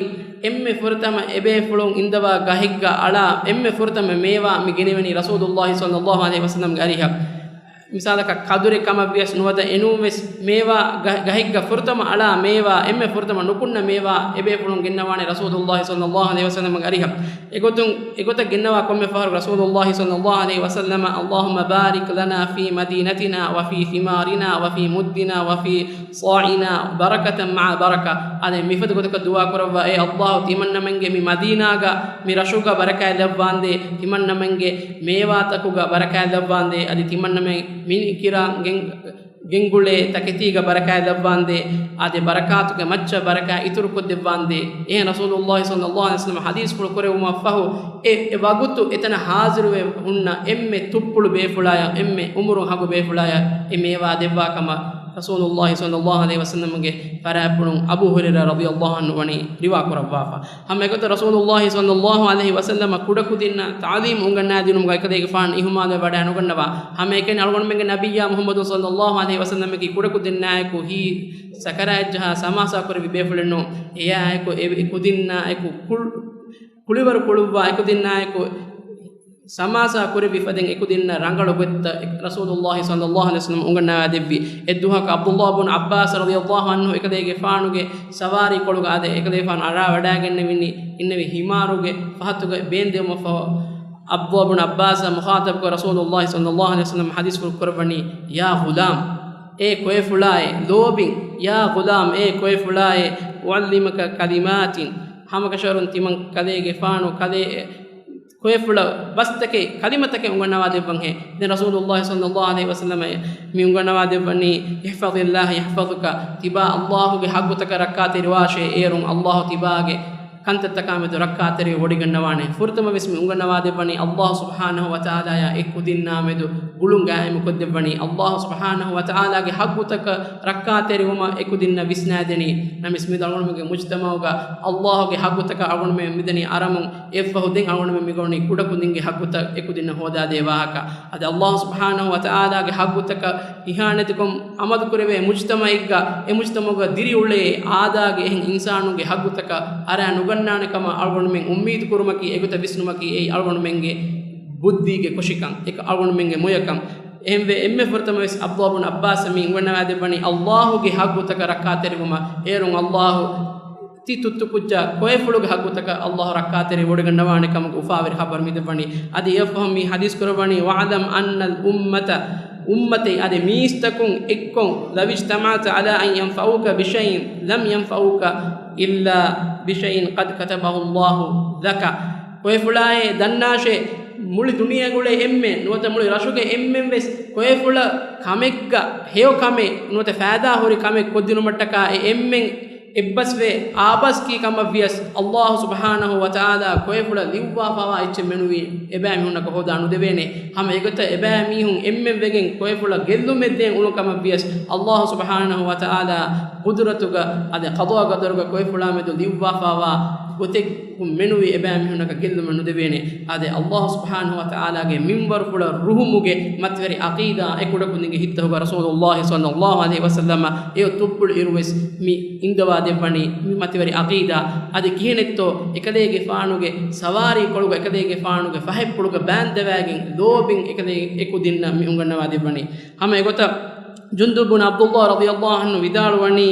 އެންމެ ފުރަތަމަ އެބޭފުޅުން އިންދަވާ ގަހެއްގަ އަޅާ އެންމެ ފުރަތަމަ މޭވާ މި ގެނެވެނީ ރަސޫލުﷲ ޞައްލަﷲ ޢަލައިހި ވަސައްލަމަގެ އަރިހަށް. މިސާލަކަށް، ކަދުރެއް ކަމަށްވިޔަސް ނުވަތަ އެނޫންވެސް މޭވާ ގަ-، ގަހެއްގަ ފުރަތަމަ އަޅާ މޭވާ، އެންމެ ފުރަތަމަ ނުކުންނަ މޭވާ އެބޭފުޅުން ގެންނަވާނެ ރަސޫލުﷲ ޞައްލަﷲ ޢަލައިހި ވަސައްލަމަގެ އަރިހަށް. އެގޮތުން، އެގޮތަށް ގެންނަވާ ކޮންމެ ފަހަރު ރަސޫލުﷲ ޞައްލަﷲ ޢަލައިހި ވަސައްލަމަ، اللهم بارك لنا في مدينتنا وفي ثمارنا وفي مدنا وفي صاعنا بركة مع بركة. އާދެ، މިފަދަ ގޮތަކަށް ދުޢާ ކުރައްވާ، އޭ ﷲ، ތިމަންނަމެންގެ މި މަދީނާގަ މި ރަށުގަ ބަރަކާތް ލައްވާނދޭ، ތިމަންނަމެންގެ މޭވާތަކުގަ ބަރަކާތް ލައްވާނދޭ، އަދި ތިމަންނަމެން މި ކިރާ ގެން-، ގެންގުޅޭ ތަކެތީގަ ބަރަކާތް ލައްވާނދޭ، އާދެ، ބަރަކާތުގެ މައްޗަށް ބަރަކާތް އިތުރުކޮށްދެއްވާނދޭ. އެހެން ރަސޫލުﷲ ޞައްލަﷲ ޢަލައިހި ވަސައްލަމަ ޙަދީޘްފުޅު ކުރެއްވުމަށްފަހު، އެ، އެ ވަގުތު އެތަނަށް ޙާޟިރުވެ ހުންނަ އެންމެ ތުއްޕުޅު ބޭފުޅާޔަށް، އެންމެ އުމުރުން ހަގު ބޭފުޅާޔަށް އެ މޭވާ ދެއްވާ ކަމަށް ރަސޫލުﷲ ޞައްލަﷲ ޢަލައިހި ވަސައްލަމަގެ ފަރާތްޕުޅުން އަބޫ ހުރައިރާ ރަޟިޔަﷲ ޢަންހު ވަނީ ރިވާ ކުރައްވާފަ. ހަމަ އެގޮތަށް ރަސޫލުﷲ ޞައްލަﷲ ޢަލައިހި ވަސައްލަމަ ކުޑަކުދިންނަށް ތަޢުލީމް އުނގަންނާދިނުމުގަ އެކަލޭގެފާނު އިހުމާލުވެ ވަޑައިނުގަންނަވާ. ހަމައެކަނި އަޅުގަނޑުމެންގެ ނަބިއްޔާ މުޙައްމަދު ޞައްލަﷲ ޢަލައިހި ވަސައްލަމަކީ ކުޑަކުދިންނާއެކު ހިތް ސަކަރާތްޖަހާ ސަމާސާކުރެއްވި ބޭފުޅެއްނޫން. އެއާއެކު އެ، އެ ކުދިންނާއެކު ކުޅު-، ކުޅިވަރު ކުޅުއްވާ އެކުދިންނާއެކު ސަމާސާ ކުރެއްވި ފަދައިން އެކުދިންނަށް ރަނގަޅު ގޮތްތައް ރަސޫލުﷲ ޞައްލަﷲ ޢަލައިހި ވަސައްލަމަ އުނގަންނަވާ ދެއްވި. އެއްދުވަހަކު ޢަބްދުﷲ ބުން ޢައްބާސް ރަޟިޔަﷲ ޢަންހު އެކަލޭގެފާނުގެ ސަވާރީ ކޮޅުގަ އާދެ، އެކަލޭގެފާނު އަރާ ވަޑައިގެންނެވިނީ އިންނެވި ހިމާރުގެ ފަހަތުގަ ބޭންދެވުމަށްފަހު، ޢަބްދުﷲ ބުން ޢައްބާސް މުޚާޠަބުކޮށް ރަސޫލުﷲ ޞައްލަﷲ ޢަލައިހި ވަސައްލަމަ ޙަދީޘްފުޅު ކުރައްވަނީ، يا غلام، އޭ ކޮއެފުޅާއޭ، ލޯބިން، يا غلام، އޭ ކޮއެފުޅާއޭ، أعلمك كلمات، ހަމަކަށަވަރުން ތިމަން ކަލޭގެފާނު ކަލޭ ކޮއެފުޅަށް ބަސްތަކެއް، ކަލިމަތަކެއް އުނގަންނަވާ ދެއްވަންހޭ. ދެން ރަސޫލުﷲ ޞައްލަﷲ ޢަލައިހި ވަސައްލަމަ މި އުނގަންނަވާ ދެއްވަނީ، احفظ الله يحفظك، ތިބާ ﷲ ގެ ޙައްޤުތަކަށް ރައްކާތެރިވާށޭ، އޭރުން ﷲ ތިބާގެ ކަންތައްތަކާމެދު ރައްކާތެރިވެ ވޮޑިގަންނަވާނެ. ފުރަތަމަވެސް މި އުނގަންނަވާ ދެއްވަނީ ﷲ ސުބްޙާނަހޫ ވަތަޢާލާއާ އެ ކުދިންނާމެދު ގުޅުން ގާއިމުކޮށްދެއްވަނީ. ﷲ ސުބްޙާނަހޫ ވަތަޢާލާގެ ޙައްޤުތަކަށް ރައްކާތެރިވުމަށް އެ ކުދިންނަށް ވިސްނާދެނީ. ނަމަވެސް މި އަޅުގަނޑުމެންގެ މުޖްތަމަޢުގަ ﷲ ގެ ޙައްޤުތަކަށް އަޅުގަނޑުމެން މިދަނީ އަރަމުން. އެއަށްފަހު ދެން އަޅުގަނޑުމެން މިގަންނަވަނީ ކުޑަކުދިންގެ ޙައްޤުތައް އެ ކުދިންނަށް ހޯދާދޭ ވާހަކަ. އަދި ﷲ ސުބްޙާނަހޫ ވަތަޢާލާގެ ޙައްޤުތަކަށް އިހާނެތިކޮށް ޢަމަލުކުރެވޭ މުޖްތަމަޢެއްގަ، އެ މުޖްތަމަޢުގަ ދިރިއުޅޭ އާދައިގެ އެހެން އިންސާނުންގެ ޙައްޤުތަކަށް އަރާ ނުގަންނާނެ ކަމަށް އަޅުގަނޑުމެން އުއްމީދު ކުރުމަކީ، އެގޮތަށް ވިސްނުމަކީ، އެއީ އަޅުގަނޑުމެންގެ ބުއްދީގެ ކުށިކަން، އެކަ އަޅުގަނޑުމެންގެ މޮޔަކަން. އެހެންވެ، އެންމެ ފުރަތަމަވެސް ޢަބްދުﷲ ބުން ޢައްބާސް މި އުނގަންނަވާ ދެއްވަނީ ﷲ ގެ ޙައްޤުތަކަށް ރައްކާތެރިވުމަށް. އޭރުން ﷲ ތި ތުއްތު ކުއްޖާ ކޮއެފުޅުގެ ޙައްޤުތަކަށް ﷲ ރައްކާތެރި ވޮޑިގަންނަވާނެ ކަމުގެ އުފާވެރި ޚަބަރު މި ދެއްވަނީ. އަދި އެއަށްފަހު މި ޙަދީޘް ކުރައްވަނީ، واعلم أن الأمة، އުއްމަތެއް، އަދި މީސްތަކުން އެއްކޮށް، لو اجتمعت على أن ينفعوك بشيء لم ينفعوك إلا بشيء قد كتبه الله لك. ކޮއެފުޅާއޭ، ދަންނާށޭ، މުޅި ދުނިޔޭގަ އުޅޭ އެންމެން ނުވަތަ މުޅި ރަށުގެ އެންމެން ވެސް ކޮއެފުޅަށް ކަމެއްގަ ހެޔޮ ކަމެއް ނުވަތަ ފައިދާ ހުރި ކަމެއް ކޮށްދިނުމަށްޓަކާ އެ އެންމެން އެއްބަސްވެ، އާބަސް ކީ ކަމަށް ވިޔަސް، ﷲ ސުބްޙާނަހޫ ވަތަޢާލާ ކޮއެފުޅަށް ލިޔުއްވާފައިވާ އެއްޗެއް މެނުވީ އެބައިމީހުންނަކަށް ހޯދާ ނުދެވޭނެ. ހަމަ އެގޮތަށް އެބައިމީހުން އެންމެން ވެގެން ކޮއެފުޅަށް ގެއްލުމެއް ދޭން އުޅުނު ކަމަށް ވިޔަސް، ﷲ ސުބްޙާނަހޫ ވަތަޢާލާ ޤުދުރަތުގަ އަދި ޤަޟާ ޤަދަރުގަ ކޮއެފުޅާމެދު ލިޔުއްވާފައިވާ ގޮތެއް މެނުވީ އެބައިމީހުންނަކަށް ގެއްލުމެއް ނުދެވޭނެ. އާދެ، ﷲ ސުބްޙާނަހޫ ވަތަޢާލާގެ މިންވަރުފުޅަށް ރުހުމުގެ މަތިވެރި ޢަޤީދާ އެ ކުޑަކުދިންގެ ހިތްތަކުގަ ރަސޫލުﷲ ޞައްލަﷲ ޢަލައިހި ވަސައްލަމަ އެ ތުއްބުޅި އިރުވެސް މި އިންދަވާ ދެއްވަނީ މި މަތިވެރި ޢަޤީދާ. އަދި ކިހިނެއްތޯ އެކަލޭގެފާނުގެ ސަވާރީ ކޮޅުގަ އެކަލޭގެފާނުގެ ފަހެއްޕުޅުގަ ބާންދަވާގެން ލޯބިން އެކަލޭ އެ ކުދިންނަށް މި އުނގަންނަވާ ދެއްވަނީ. ހަމަ އެގޮތަށް ޖުންދުބު ބުން ޢަބްދުﷲ ރަޟިޔަﷲ ޢަންހު ވިދާޅުވަނީ،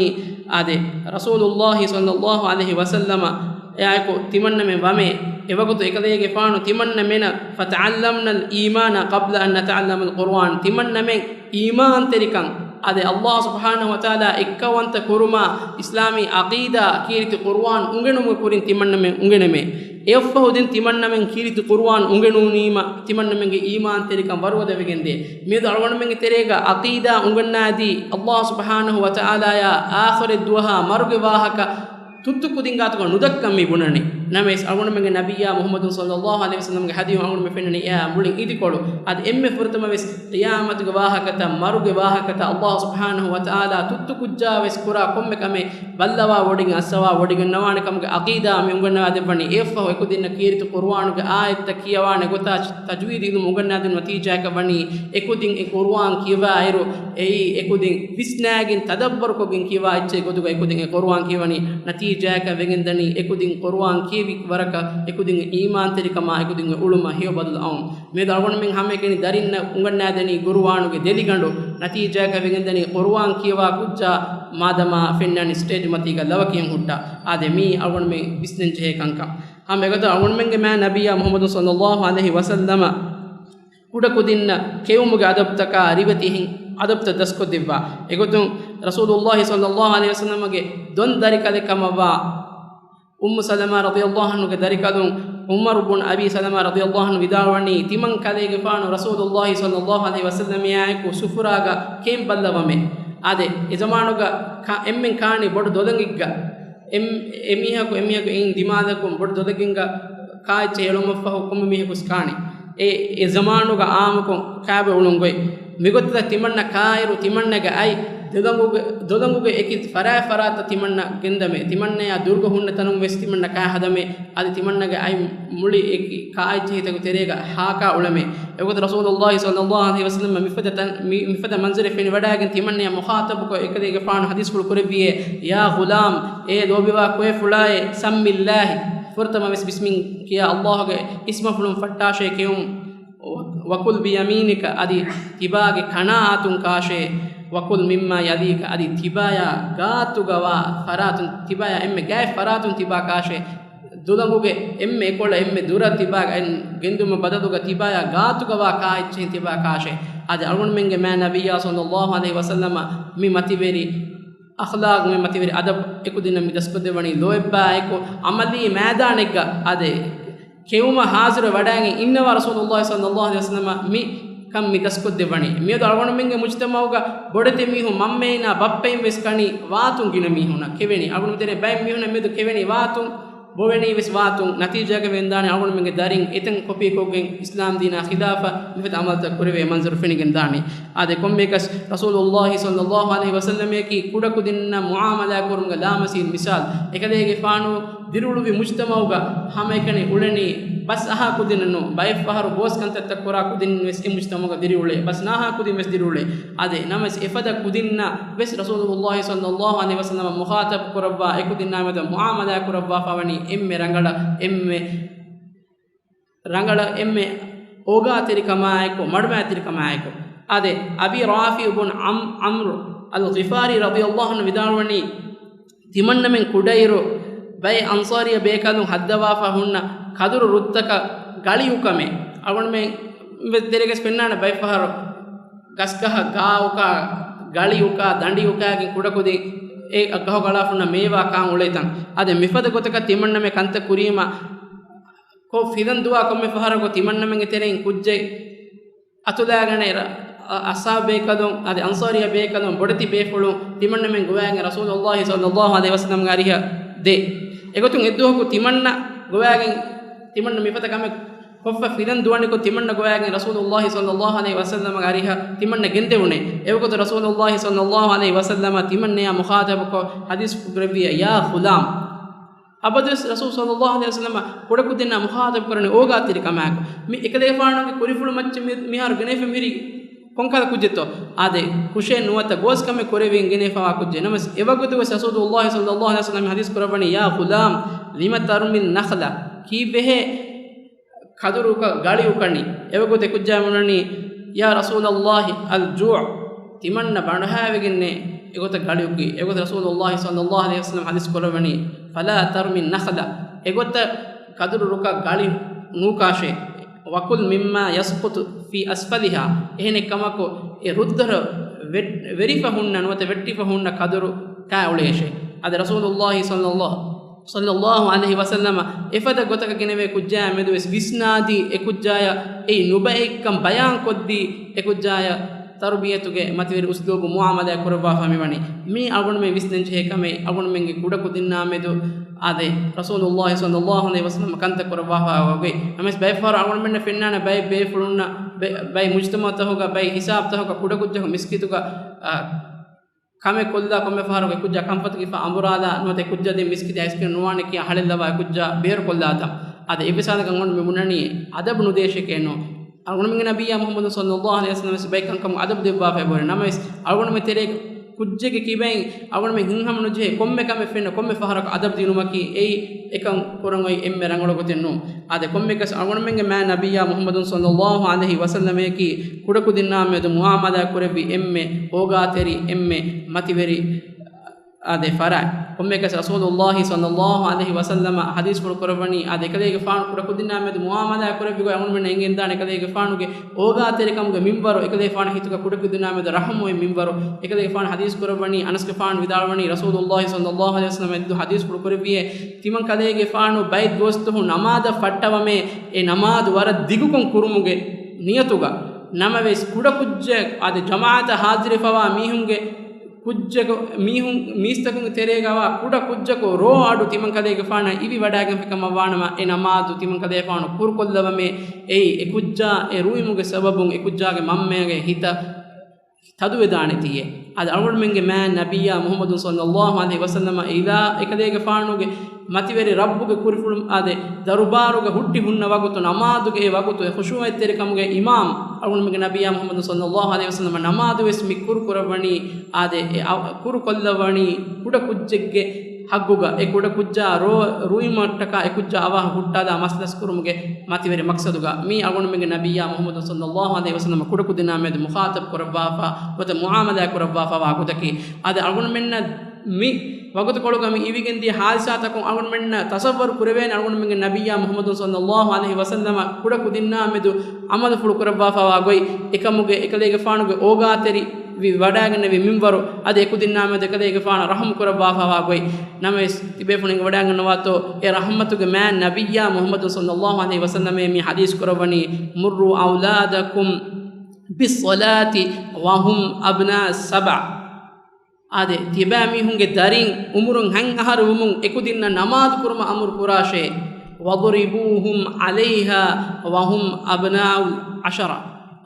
އާދެ، ރަސޫލުﷲ ޞައްލަﷲ ޢަލައިހި ވަސައްލަމަ އެއާއެކު ތިމަންނަމެން ވަމޭ. އެވަގުތު އެކަލޭގެފާނު ތިމަންނަމެނަށް، فتعلمنا الإيمان قبل أن نتعلم القرآن، ތިމަންނަމެން އީމާންތެރިކަން، އާދެ، ﷲ ސުބްޙާނަހޫ ވަތަޢާލާ އެއްކައުވަންތަ ކުރުމާ، އިސްލާމީ ޢަޤީދާ، ކީރިތި ޤުރުއާން އުނގެނުމުގެ ކުރިން ތިމަންނަމެން އުނގެނެމޭ. އެއަށްފަހު ދެން ތިމަންނަމެން ކީރިތި ޤުރުއާން އުނގެނުނީމަ، ތިމަންނަމެންގެ އީމާންތެރިކަން ވަރުގަދަވެގެންދޭ. މިއަދު އަޅުގަނޑުމެންގެ ތެރޭގަ ޢަޤީދާ އުނގަންނާދީ، ﷲ ސުބްޙާނަހޫ ވަތަޢާލާއާ އާޚިރަތް ދުވަހާ މަރުގެ ވާހަކަ ތުއްތު ކުދިން ގާތުގަ ނުދައްކަން މި ބުނަނީ. ނަމަވެސް، އަޅުގަނޑުމެންގެ ނަބިއްޔާ މުޙައްމަދު ޞައްލަﷲ ޢަލައިހި ވަސައްލަމްގެ ޙަދީޘް އަޅުގަނޑުމެން ފެންނަނީ އެއާ މުޅިން އިދިކޮޅު. އަދި އެންމެ ފުރަތަމަވެސް، ޤިޔާމަތުގެ ވާހަކަތައް، މަރުގެ ވާހަކަތައް، ﷲ ސުބްޙާނަހޫ ވަތަޢާލާ ތުއްތު ކުއްޖާވެސް ކުރާ ކޮންމެ ކަމެއް ބައްލަވާ ވޮޑިގެން އައްސަވާ ވޮޑިގަންނަވާނެ ކަމުގެ ޢަޤީދާ މި އުނގަންނަވާ ދެއްވަނީ. އެއަށްފަހު އެކުދިންނަށް ކީރިތި ޤުރުއާނުގެ އާޔަތްތައް ކިޔަވާނެ ގޮތާ ތަޖްވީދު ޢިލްމު އުނގަންނާދިނުން ނަތީޖާއަކަށް ވަނީ، އެކުދިން އެ ޤުރުއާން ކިޔަވާއިރު، އެއީ އެކުދިން ވިސްނާގެން ތަދައްބަރުކޮށްގެން ކިޔަވާ އެއްޗެއް ގޮތުގަ އެކުދިން އެ ޤުރުއާން ކިޔަވަނީ. ނަތީޖާއަކަށް ވެގެންދަނީ، އެކުދިން ޤުރުއާން ކިޔެވި ވަރަކަށް އެކުދިންގެ އީމާންތެރިކަމާ އެކުދިންގެ އުޅުމަށް ހެޔޮ ބަދަލު އައުން. މިއަދު އަޅުގަނޑުމެން ހަމައެކަނި ދަރިންނަށް އުނގަންނާދެނީ ޤުރުއާނުގެ ދެލިގަނޑު. ނަތީޖާއަކަށް ވެގެންދަނީ ޤުރުއާން ކިޔަވާ ކުއްޖާ މާދަމާ ފެންނާނީ ސްޓޭޖް މަތީގަ ލަވަ ކިޔަން ހުއްޓާ. އާދެ، މީ އަޅުގަނޑުމެން ވިސްނަން ޖެހޭ ކަންކަން. ހަމަ އެގޮތަށް އަޅުގަނޑުމެންގެ މާތް ނަބިއްޔާ މުޙައްމަދު ޞައްލަﷲ ޢަލައިހި ވަސައްލަމަ ކުޑަކުދިންނަށް ކެއުމުގެ އަދަބުތަކާ ރިވެތި އެހެން އަދަބުތައް ދަސްކޮށްދެއްވާ. އެގޮތުން ރަސޫލުﷲ ޞައްލަﷲ ޢަލައިހި ވަސައްލަމަގެ ދޮން ދަރިކަލެއް ކަމަށްވާ އުއްމު ސަލަމާ ރަޟިޔަﷲ ޢަންހުގެ ދަރިކަލުން ޢުމަރު ބުން އަބީ ސަލަމާ ރަޟިޔަﷲ ޢަންހު ވިދާޅުވަނީ، ތިމަން ކަލޭގެފާނު ރަސޫލުﷲ ޞައްލަﷲ ޢަލައިހި ވަސައްލަމާއެކު ސުފުރާގަ ކެއިން ބައްލަވަމޭ. އާދެ، އެ ޒަމާނުގަ ކަ-، އެންމެން ކާނީ ބޮޑު ދޮލަނގެއްގަ. އެމީހަކު އެމީހަކު އެއިން ދިމާލަކުން ބޮޑު ދޮލަގެންގަ ކާއެއްޗެއް ހެޅުމަށްފަހު ކޮންމެ މީހަކުސް ކާނީ. އެ، އެ ޒަމާނުގަ އާއްމުކޮށް ކާބޮއެ އުޅުން ގޮތް. މިގޮތަށް ތިމަންނަ ކާއިރު ތިމަންނަގެ އަތް ދޮލަނގުގެ، ދޮލަނގުގެ އެކި ފަރާތް ފަރާތަށް ތިމަންނަ ގެންދަމޭ. ތިމަންނަޔާ ދުރުގަ ހުންނަ ތަނުން ވެސް ތިމަންނަ ކާ ހަދަމޭ. އަދި ތިމަންނަގެ އަތް މުޅި އެކި ކާއެއްޗިހިތަކު ތެރޭގަ ހާކާ އުޅެމޭ. އެގޮތަށް ރަސޫލުﷲ ޞައްލަﷲ ޢަލައިހި ވަސައްލަމަ މިފަދަ ތަން-، މި-، މިފަދަ މަންޒަރެއް ފެނިވަޑައިގެން ތިމަންނަޔާ މުޚާޠަބުކޮށް އެކަލޭގެފާނު ޙަދީޘްފުޅު ކުރެއްވިއޭ، يا غلام، އޭ ލޯބިވާ ކުއެފުޅާއޭ، سم الله، ފުރަތަމަ ވެސް ބިސްމިން ކިޔާ ﷲގެ އިސްމަފުޅުން ފައްޓާށޭ ކެއުން. وكل بيمينك، އަދި ތިބާގެ ކަނާ އަތުން ކާށޭ. وكل مما يليك، އަދި ތިބާޔާ ގާތުގަވާ ފަރާތުން، ތިބާޔާ އެންމެ ގާތް ފަރާތުން ތިބާ ކާށޭ. ދުލަނގުގެ އެންމެ އެކޮޅަށް އެންމެ ދުރަށް ތިބާ ގެންދުމަށް ބަދަލުގަ ތިބާޔާ ގާތުގަވާ ކާ އެއްޗެހިން ތިބާ ކާށޭ. އާދެ، އަޅުގަނޑުމެންގެ މާތް ނަބިއްޔާ ޞައްލަﷲ ޢަލައިހި ވަސައްލަމަ މި މަތިވެރި އަޚްލާޤު، މި މަތިވެރި އަދަބު އެކުދިންނަށް މި ދަސްކޮށްދެއްވަނީ ލޯތްބާއެކު ޢަމަލީ މައިދާނެއްގަ. އާދެ، ކެއުމަށް ޙާޟިރު ވަޑައިގެން އިންނަވާ ރަސޫލުﷲ ޞައްލަﷲ ޢަލައިހި ވަސައްލަމަ މި ކަން މި ދަސްކޮށްދެއްވަނީ. މިއަދު އަޅުގަނޑުމެންގެ މުޖްތަމަޢުގަ ބޮޑެތި މީހުން މަންމައިނާ ބައްޕައިން ވެސް ކަނީ ވާތުން ގިނަ މީހުންނަށް ކެވެނީ. އަޅުގަނޑު ތެރޭ ބައެއް މީހުންނަށް މިއަދު ކެވެނީ ވާތުން، ބޮވެނީ ވެސް ވާތުން. ނަތީޖާގަ ވެންދާނެ އަޅުގަނޑުމެންގެ ދަރިން އެތަން ކޮޕީ ކޮށްގެން އިސްލާމް ދީނާ ޚިލާފަށް މިފަދަ ޢަމަލުތައް ކުރެވޭ މަންޒަރު ފެނިގެން ދާނީ. އާދެ، ކޮންމެއަކަސް ރަސޫލުﷲ ޞައްލަﷲ ޢަލައިހި ވަސައްލަމަކީ ކުޑަކުދިންނަށް މުޢާމަލާ ކުރުމުގެ ލާމަސީލް މިސާލް. އެކަލޭގެފާނު ދިރިއުޅުއްވި މުޖްތަމަޢުގަ ހަމައެކަނި އުޅެނީ ބަސް އަހާ ކުދިންނެއް ނޫން، ބައެއް ފަހަރު ބޯސް ކަންތައްތައް ކުރާ ކުދިން ވެސް އެ މުޖްތަމަޢުގަ ދިރިއުޅޭ، ބަސް ނާހާ ކުދިން ވެސް ދިރިއުޅޭ. އާދެ، ނަމަވެސް އެފަދަ ކުދިންނަށް ވެސް ރަސޫލުﷲ ޞައްލަﷲ ޢަލައިހި ވަސައްލަމަ މުޚާޠަބު ކުރައްވާ، އެކުދިންނާ މެދު މުޢާމަލާ ކުރައްވާފަ ވަނީ އެންމެ ރަނގަޅަށް، އެންމެ ރަނގަޅަށް، އެންމެ އޯގާތެރިކަމާއެކު، މަޑުމައިތިރިކަމާއެކު. އާދެ، އަބީ ރާފިޢު ބުން ޢަމް-، ޢަމްރު އަލްޣިފާރީ ރަޟިޔަﷲ ޢަންހު ވިދާޅުވަނީ، ތިމަންނަމެން ކުޑައިރު ބައެއް އަންޞާރީ ބޭކަލުން ހައްދަވާފަ ހުންނަ ކަދުރު ރުއްތަކަށް ގަޅިއުކަމެއް. އަޅުގަނޑުމެން ވެސް ތެރޭގަސް ފެންނާނެ ބައެއް ފަހަރު ގަސްގަހަށް ގާއުކާ، ގަޅިއުކާ، ދަނޑިއުކާގެން ކުޑަކުދިން އެ ގަހު ގަޅާފަ ހުންނަ މޭވާ ކާން އުޅޭތަން. އާދެ، މިފަދަ ގޮތަކަށް ތިމަންނަމެން ކަންތައް ކުރީމަ ކޮށް ފިލަން ދުވާ ކޮންމެ ފަހަރަކު ތިމަންނަމެންގެ ތެރެއިން ކުއްޖެއް އަތުލާގަނެ ރ-، އަ-، އަޞްޙާބު ބޭކަލުން، އަދި އަންޞާރީ ބޭކަލުން، ބޮޑެތި ބޭފުޅުން ތިމަންނަމެން ގޮވައިގެން ރަސޫލުﷲ ޞައްލަﷲ ޢަލައިހި ވަސައްލަމްގެ އަރިހަށް ދޭ. އެގޮތުން އެއްދުވަހަކު ތިމަންނަ ގޮވައިގެން، ތިމަންނަ މިފަދަ ކަމެއް ކޮށްފަ ފިލަން ދުވަނިކޮށް، ތިމަންނަ ގޮވައިގެން ރަސޫލުﷲ ޞައްލަﷲ ޢަލައިހި ވަސައްލަމްގެ އަރިހަށް ތިމަންނަ ގެންދެވުނޭ. އެވަގުތު ރަސޫލުﷲ ޞައްލަﷲ ޢަލައިހި ވަސައްލަމަ ތިމަންނަޔާ މުޚާޠަބުކޮށް ޙަދީޘް ކުރެއްވިއޭ، يا غلام. އަބަދުވެސް ރަސޫލު ޞައްލަﷲ ޢަލައިހި ވަސައްލަމަ ކުޑަކުދިންނާ މުޚާޠަބު ކުރަނީ އޯގާތެރިކަމާއެކު. މި އެކަލޭގެފާނުގެ ކުރިފުޅު މައްޗަށް މި-، މިހާރު ގެނެފަ މިހިރީ ކޮންކަހަލަ ކުއްޖެއްތޯ؟ އާދެ، ކުށެއް ނުވަތަ ގޯސްކަމެއް ކުރެވިގެން ގެނެފަވާ ކުއްޖެއް. ނަމަވެސް އެވަގުތުވެސް ރަސޫލުﷲ ޞައްލަﷲ ޢަލައިހި ވަސައްލަމަ ޙަދީޘް ކުރައްވަނީ، يا غلام، لم ترمي النخل؟ ކީއްވެހޭ ކަދުރުކަށް ގަޅި އުކަނީ؟ އެވަގުތު އެކުއްޖާ ބުނަނީ، يا رسول الله، الجوع. ތިމަންނަ ބަނޑުހައިވެގެންނޭ އެގޮތަށް ގަޅި އުކީ. އެގޮތަށް ރަސޫލުﷲ ޞައްލަﷲ ޢަލައިހި ވަސައްލަމަ ޙަދީޘް ކުރައްވަނީ، فلا ترمي النخل. އެގޮތަށް ކަދުރު ރުކަށް ގަޅި ނޫކާށޭ. وكل مما يسقط في أسفلها. އެހެނެއް ކަމަކު، އެ ރުއްދަރަށް ވެ-، ވެރިފަ ހުންނަ ނުވަތަ ވެއްޓިފަ ހުންނަ ކަދުރު ކާ އުޅޭށޭ. އަދި ރަސޫލުﷲ ޞައްލަﷲ، ޞައްލަﷲ ޢަލައިހި ވަސައްލަމަ އެފަދަ ގޮތަކަށް ގެނެވޭ ކުއްޖާއާ މެދު ވެސް ވިސްނާދީ، އެ ކުއްޖާޔަށް އެއީ ނުބައެއްކަން ބަޔާން ކޮށްދީ، އެ ކުއްޖާޔަށް ތަރުބިޔަތުގެ މަތިވެރި އުސްލޫބު މުޢާމަލާ ކުރައްވާފަ މިވަނީ. މީ އަޅުގަނޑުމެން ވިސްނަން ޖެހޭ ކަމެއް، އަޅުގަނޑުމެންގެ ކުޑަކުދިންނާ މެދު އާދެ، ރަސޫލުﷲ ޞައްލަﷲ ޢަލައިހި ވަސައްލަމަ ކަންތައް ކުރައްވާފަ އޮގެ. ނަމަވެސް ބައެއް ފަހަރު އަޅުގަނޑުމެންނަށް ފެންނާނެ ބައެއް ބޭފުޅުންނަށް ބެ-، ބައެއް މުޖްތަމަޢުތަކުގަ، ބައެއް ހިސާބުތަކުގަ ކުޑަކުއްޖަކު މިސްކިތުގަ، އާ، ކަމެއް ކޮށްލާ ކޮންމެ ފަހަރަކު އެ ކުއްޖާ ކަންފަތުގެ ހިފާ އަނބުރާލާ ނުވަތަ އެ ކުއްޖާ ދެން މިސްކިތަށް އައިސްކްރީމް ނުވާނެ ކިޔާ ހަޅެއްލަވާ އެ ކުއްޖާ ބޭރުކޮށްލާތަން. އާދެ، އެއްވެސް ހާލަކަށް އަޅުގަނޑު މި ބުނަނީ އަދަބު ނުދޭށޭ ކޭނު. އަޅުގަނޑުމެންގެ ނަބިއްޔާ މުޙައްމަދު ޞައްލަﷲ ޢަލައިހި ވަސައްލަމަ ވެސް ބައެއް ކަންކަމުން އަދަބު ދެއްވާފައި ބުރޭ. ނަމަވެސް އަޅުގަނޑުމެން ތެރޭ ކުއްޖެއްގެ ކިބައިން އަޅުގަނޑުމެން ހިތްހަމަ ނުޖެހޭ ކޮންމެ ކަމެއް ފެންނަ ކޮންމެ ފަހަރަކު އަދަބު ދިނުމަކީ އެއީ އެކަން ކުރަން އޮތް އެންމެ ރަނގަޅު ގޮތެއް ނޫން. އާދެ، ކޮންމެއަކަސް އަޅުގަނޑުމެންގެ މާތް ނަބިއްޔާ މުޙައްމަދު ޞައްލަﷲ ޢަލައިހި ވަސައްލަމައަކީ ކުޑަކުދިންނާ މެދު މުޢާމަލާ ކުރެއްވި އެންމެ އޯގާތެރި، އެންމެ މަތިވެރި، އާދެ، ފަރާތް. ކޮންމެއަކަސް ރަސޫލުﷲ ޞައްލަﷲ ޢަލައިހި ވަސައްލަމަ ޙަދީޘްފުޅު ކުރައްވަނީ، އާދެ، އެކަލޭގެފާނު ކުޑަކުދިންނާ މެދު މުޢާމަލާ ކުރެއްވި ގޮތް އަޅުގަނޑުމެންނަށް އެނގެންދާނެ އެކަލޭގެފާނުގެ އޯގާތެރިކަމުގެ މިންވަރު، އެކަލޭގެފާނު ހިތުގަ ކުޑަކުދިންނާ މެދު ރަޙުމުވި މިންވަރު. އެކަލޭގެފާނު ޙަދީޘް ކުރައްވަނީ، އަނަސްގެފާނު ވިދާޅުވަނީ، ރަސޫލުﷲ ޞައްލަﷲ ޢަލައިހި ވަސައްލަމަ އެއްދު ޙަދީޘްފުޅު ކުރެއްވިއޭ، ތިމަން ކަލޭގެފާނު ބައެއް ދުވަސްދުވަހު ނަމާދަށް ފައްޓަވަމޭ، އެ ނަމާދު ވަރަށް ދިގުކޮށް ކުރުމުގެ ނިޔަތުގަ. ނަމަވެސް ކުޑަކުއްޖެއް އާދެ، ޖަމާޢަތަށް ޙާޟިރުވެފަވާ މީހުންގެ ކުއްޖަކު، މީހުން، މީސްތަކުންގެ ތެރޭގަވާ ކުޑަ ކުއްޖަކު ރޯ އަޑު ތިމަން ކަލޭގެފާނަށް އިވިވަޑައިގެންފި ކަމަށް ވާނަމަ، އެ ނަމާދު ތިމަން ކަލޭގެފާނު ކުރުކޮށްލަވަމޭ. އެއީ އެ ކުއްޖާ އެ ރުއިމުގެ ސަބަބުން އެ ކުއްޖާގެ މަންމައިގެ ހިތަށް ތަދުވެދާނެތީއޭ. އަދި އަޅުގަނޑުމެންގެ މާތް ނަބިއްޔާ މުޙައްމަދު ޞައްލައްލާހު ޢަލައިހި ވަސައްލަމަ އިލާ އެކަލޭގެފާނުގެ މަތިވެރި ރައްބުގެ ކުރިފުޅު އާދެ، ދަރުބާރުގަ ހުއްޓި ހުންނަ ވަގުތު ނަމާދުގެ އެ ވަގުތު އެ ޚުޝޫޢަތްތެރިކަމުގެ އިމާމް އަޅުގަނޑުމެންގެ ނަބިއްޔާ މުޙައްމަދު ޞައްލައްލާހު ޢަލައިހި ވަސައްލަމަ ނަމާދު ވެސް މި ކުރު ކުރައްވަނީ އާދެ، އެ އަ-، ކުރު ކޮށްލައްވަނީ ކުޑަ ކުއްޖެއްގެ ހައްގުގަ، އެ ކުޑަ ކުއްޖާ ރޯ-، ރުއިމަށްޓަކާ އެ ކުއްޖާ އަވަހަށް ހުއްޓާލާ މަސްލަސް ކުރުމުގެ މަތިވެރި މަޤްޞަދުގަ، މީ އަޅުގަނޑުމެންގެ ނަބިއްޔާ މުޙައްމަދު ޞައްލައްލާހު ޢަލައިހި ވަސައްލަމަ ކުޑަކުދިންނާ މެދު މުޚާޠަބު ކުރައްވާފަ، ނުވަތަ މުޢާމަލާ ކުރައްވާފަވާ ގޮތަކީ. އާދެ، އަޅުގަނޑުމެންނަށް މި ވަގުތުކޮޅުގަ މި އިވިގެންދިޔަ ޙާދިސާތަކުން އަޅުގަނޑުމެންނަށް ތަޞައްވަރު ކުރެވޭނެ، އަޅުގަނޑުމެންގެ ނަބިއްޔާ މުޙައްމަދު ޞައްލައްލާހު ޢަލައިހި ވަސައްލަމަ ކުޑަކުދިންނާ މެދު ޢަމަލުފުޅު ކުރައްވާފަވާ ގޮތް، އެކަމުގެ އެކަލޭގެފާނުގެ އޯގާތެރި ވި ވަޑައިގެންނެވި މިންވަރު، އަދި އެކުދިންނާ މެދު އެކަލޭގެފާނަށް ރަޙުމް ކުރައްވާފަވާ ގޮތް. ނަމަވެސް، ތިބޭފުޅުން ވަޑައިގަންނަވާތޯ، އެ ރަޙްމަތުގެ މާތް ނަބިއްޔާ މުޙައްމަދު ޞައްލައްލާހު ޢަލައިހި ވަސައްލަމަ މި ޙަދީޘް ކުރައްވަނީ، "مروا أولادكم بالصلاة وهم أبناء سبع." އާދެ، ތިބާމީހުންގެ ދަރިން އުމުރުން ހަތް އަހަރު ވުމުން އެކުދިންނަށް ނަމާދު ކުރުމަށް އަމުރު ކުރާށޭ. "واضربوهم عليها وهم أبناء عشر."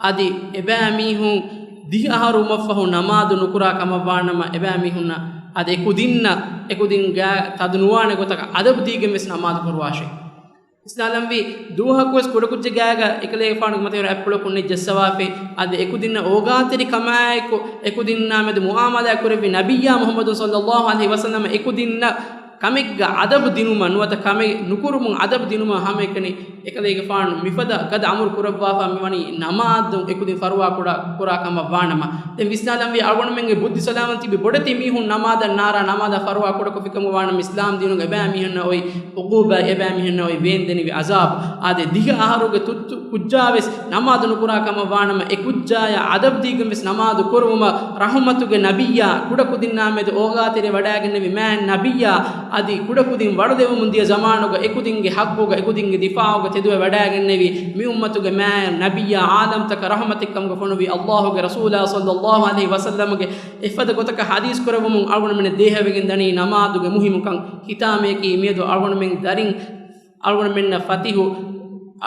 އަދި އެބައިމީހުން ދިހަ އަހަރު ވުމަށްފަހު ނަމާދު ނުކުރާ ކަމަށްވާނަމަ، އެބައިމީހުންނަށް އަދި އެކުދިންނަށް އެކުދިން ގާ ތަދު ނުވާނެ ގޮތަކަށް އަދަބު ދީގެން ވެސް ނަމާދު ކުރުވާށޭ. އިސްލާމްވީ ދުވަހަކުވެސް ކުޑަކުއްޖެއްގާގަ އެކަލޭގެފާނުގެ މަތިވެރި އަތްޕުޅަކުން ނެތް ޖައްސަވާފައި، އަދި އެކުދިންނަށް އޯގާތެރިކަމާއެކު އެކުދިންނާ މެދު މުޢާމަލާ ކުރެއްވި ނަބިއްޔާ މުޙައްމަދު ޞައްލައްލާހު ޢަލައިހި ވަސައްލަމަ އެކުދިންނަށް ކަމެއްގަ އަދަބު ދިނުމަށް ނުވަތަ ކަމެއް ނުކުރުމުން އަދަބު ދިނުމަށް ހަމައެކަނި އެކަލޭގެފާނު މިފަދަ ގަދަ އަމުރު ކުރައްވާފަ މިވަނީ ނަމާދު އެކުދިން ފަރުވާ ކުރާ، ކުރާ ކަމަށް ވާނަމަ. ދެން ވިސްނާލަންވީ އަޅުގަނޑުމެންގެ ބުއްދި ސަލާމަތް ތިބި ބޮޑެތި މީހުން ނަމާދަށް ނާރާ ނަމާދަށް ފަރުވާ ކުޑަކޮށްފިކަމުގަ ވާނަމަ އިސްލާމް ދީނުގެ އެބައިމީހުންނަށް އޮތް ޢުޤޫބާތް، އެބައިމީހުންނަށް އޮތް ވޭންދެނިވި ޢަޒާބު. އާދެ، ދިހަ އަހަރުގެ ތުއްތު ކުއްޖާވެސް ނަމާދު ނުކުރާ ކަމަށް ވާނަމަ، އެ ކުއްޖާޔަށް އަދަބު ދީގެން ވެސް ނަމާދު ކުރުވުމަށް ރަޙުމަތުގެ ނަބިއްޔާ، ކުޑަކުދިންނާ މެދު އޯގާތެރި ވަޑައިގެންނެވި މާތް ނަބިއްޔާ، އަދި ކުޑަކުދިން ވަޅުލެވެމުން ދިޔަ ޒަމާނުގަ އެކުދިންގެ ޙައްޤުގަ، އެކުދިންގެ ދިފާޢުގަ ތެދުވެ ވަޑައިގެންނެވި މި އުއްމަތުގެ މާތް ނަބިއްޔާ، ޢާލަމްތަކަށް ރަޙުމަތެއްކަމުގަ ފޮނުވި އައްލާހުގެ ރަސޫލާ ޞައްލައްލާހު ޢަލައިހި ވަސައްލަމަގެ އެފަދަ ގޮތަކަށް ޙަދީޘް ކުރެއްވުމުން އަޅުގަނޑުމެންނަށް ދޭހަވެގެން ދަނީ ނަމާދުގެ މުހިއްމުކަން. ހިތާމަޔަކީ މިއަދު އަޅުގަނޑުމެން ދަރިން އަޅުގަނޑުމެންނަށް ފަތިހު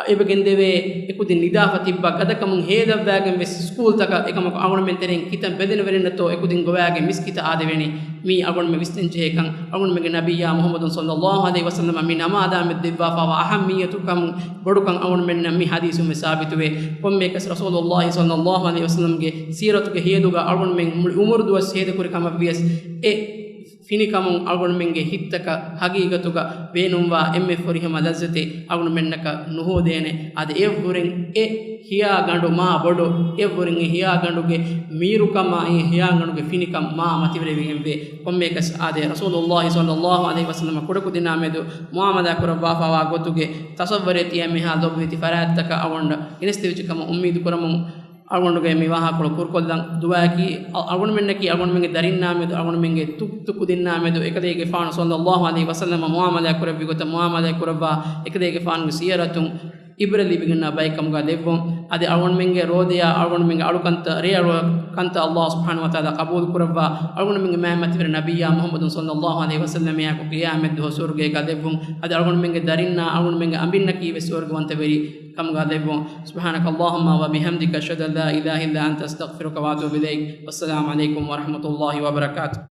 އެބަ ގެންދެވޭ އެކުދިން ނިދާފަ ތިއްބާ ގަދަކަމުން ހޭލައްވާގެން ވެސް ސްކޫލްތަކަށް އެކަމަކު އަޅުގަނޑުމެން ތެރެއިން ކިތަން ބެލެނިވެރިންނަތޯ އެކުދިން ގޮވާގެން މިސްކިތަށް އާދެވޭނީ. މީ އަޅުގަނޑުމެން ވިސްނަން ޖެހޭ ކަން. އަޅުގަނޑުމެންގެ ނަބިއްޔާ މުޙައްމަދު ޞައްލައްލާހު ޢަލައިހި ވަސައްލަމަ މި ނަމާދާ މެދު ދެއްވާފަވާ އަހައްމިއްޔަތުކަމު ބޮޑުކަން އަޅުގަނޑުމެންނަށް މި ޙަދީޘުން ވެސް ސާބިތުވޭ. ކޮންމެއަކަސް ރަސޫލުއްލާހި ޞައްލައްލާހު ޢަލައިހި ވަސައްލަމްގެ ސީރަތުގެ ހިޔަލުގަ އަޅުގަނޑުމެން މުޅި އުމުރު ދުވަސް ހޭދަކުރި ކަމަށްވިޔަސް، އެ ފިނިކަމުން އަޅުގަނޑުމެންގެ ހިތްތަކަށް ޙަޤީޤަތުގަ ބޭނުންވާ އެންމެ ފުރިހަމަ ލައްޒަތެއް އަޅުގަނޑުމެންނަކަށް ނުހޯދޭނެ. އަދި އެއަށްވުރެން އެ ހިޔާގަނޑު މާ ބޮޑު، އެއަށްވުރެން އެ ހިޔާގަނޑުގެ މީރުކަމާ، އެ ހިޔާގަނޑުގެ ފިނިކަން މާ މަތިވެރިވެގެންވޭ. ކޮންމެއަކަސް އާދެ، ރަސޫލުއްލާހި ޞައްލައްލާހު ޢަލައިހި ވަސައްލަމަ ކުޑަކުދިންނާ މެދު މުޢާމަލާ ކުރައްވާފަވާ ގޮތުގެ ތަޞައްވަރެއް ތިޔަ މިހާ ލޮބުވެތި ފަރާތްތަކަށް އަޅުގަނޑަށް ގެނެސްދެވިއްޖެ ކަމަށް އުއްމީދު ކުރަމުން، އަޅުގަނޑުގެ މި ވާހަކަކޮޅު ކުރުކޮށްލަން ދުޢާއަކީ، އަ-، އަޅުގަނޑުމެންނަކީ އަޅުގަނޑުމެންގެ ދަރިންނާ މެދު އަޅުގަނޑުމެންގެ ތުއްތު ކުދިންނާ މެދު އެކަލޭގެފާނު ޞައްލައްލާހު ޢަލައިހި ވަސައްލަމަ މުޢާމަލާ ކުރެއްވި ގޮތަށް މުޢާމަލާ ކުރައްވާ، އެކަލޭގެފާނުގެ ސީރަތުން ޢިބްރަތް ލިބިގަންނަ ބައެއް ކަމުގަ ލެއްވުން. އަދި އަޅުގަނޑުމެންގެ ރޯދަޔާ އަޅުގަނޑުމެންގެ އަޅުކަންތައް، ރޭ އަޅުކަންތައް އައްލާހު ސުބްޙާނަހޫ ވަތަޢާލާ ޤަބޫލު ކުރައްވާ، އަޅުގަނޑުމެންގެ މާތް މަތިވެރި ނަބިއްޔާ މުޙައްމަދު ޞައްލައްލާހު ޢަލައިހި ވަސައްލަމައާއެކު ޤިޔާމަތްދުވަހު ސުވަރުގޭގަ ލެއްވުން. އަދި އަޅުގަނޑުމެންގެ ދަރިންނާ އަޅުގަނޑުމެންގެ އަނބިންނަކީ ވެސް ސުވަރުގަވަންތަވެރި ކަމުގަ ލެއްވުން. سبحانك اللهم وبحمدك، أشهد أن لا إله إلا أنت، أستغفرك وأتوب إليك. والسلام عليكم ورحمة الله وبركاته.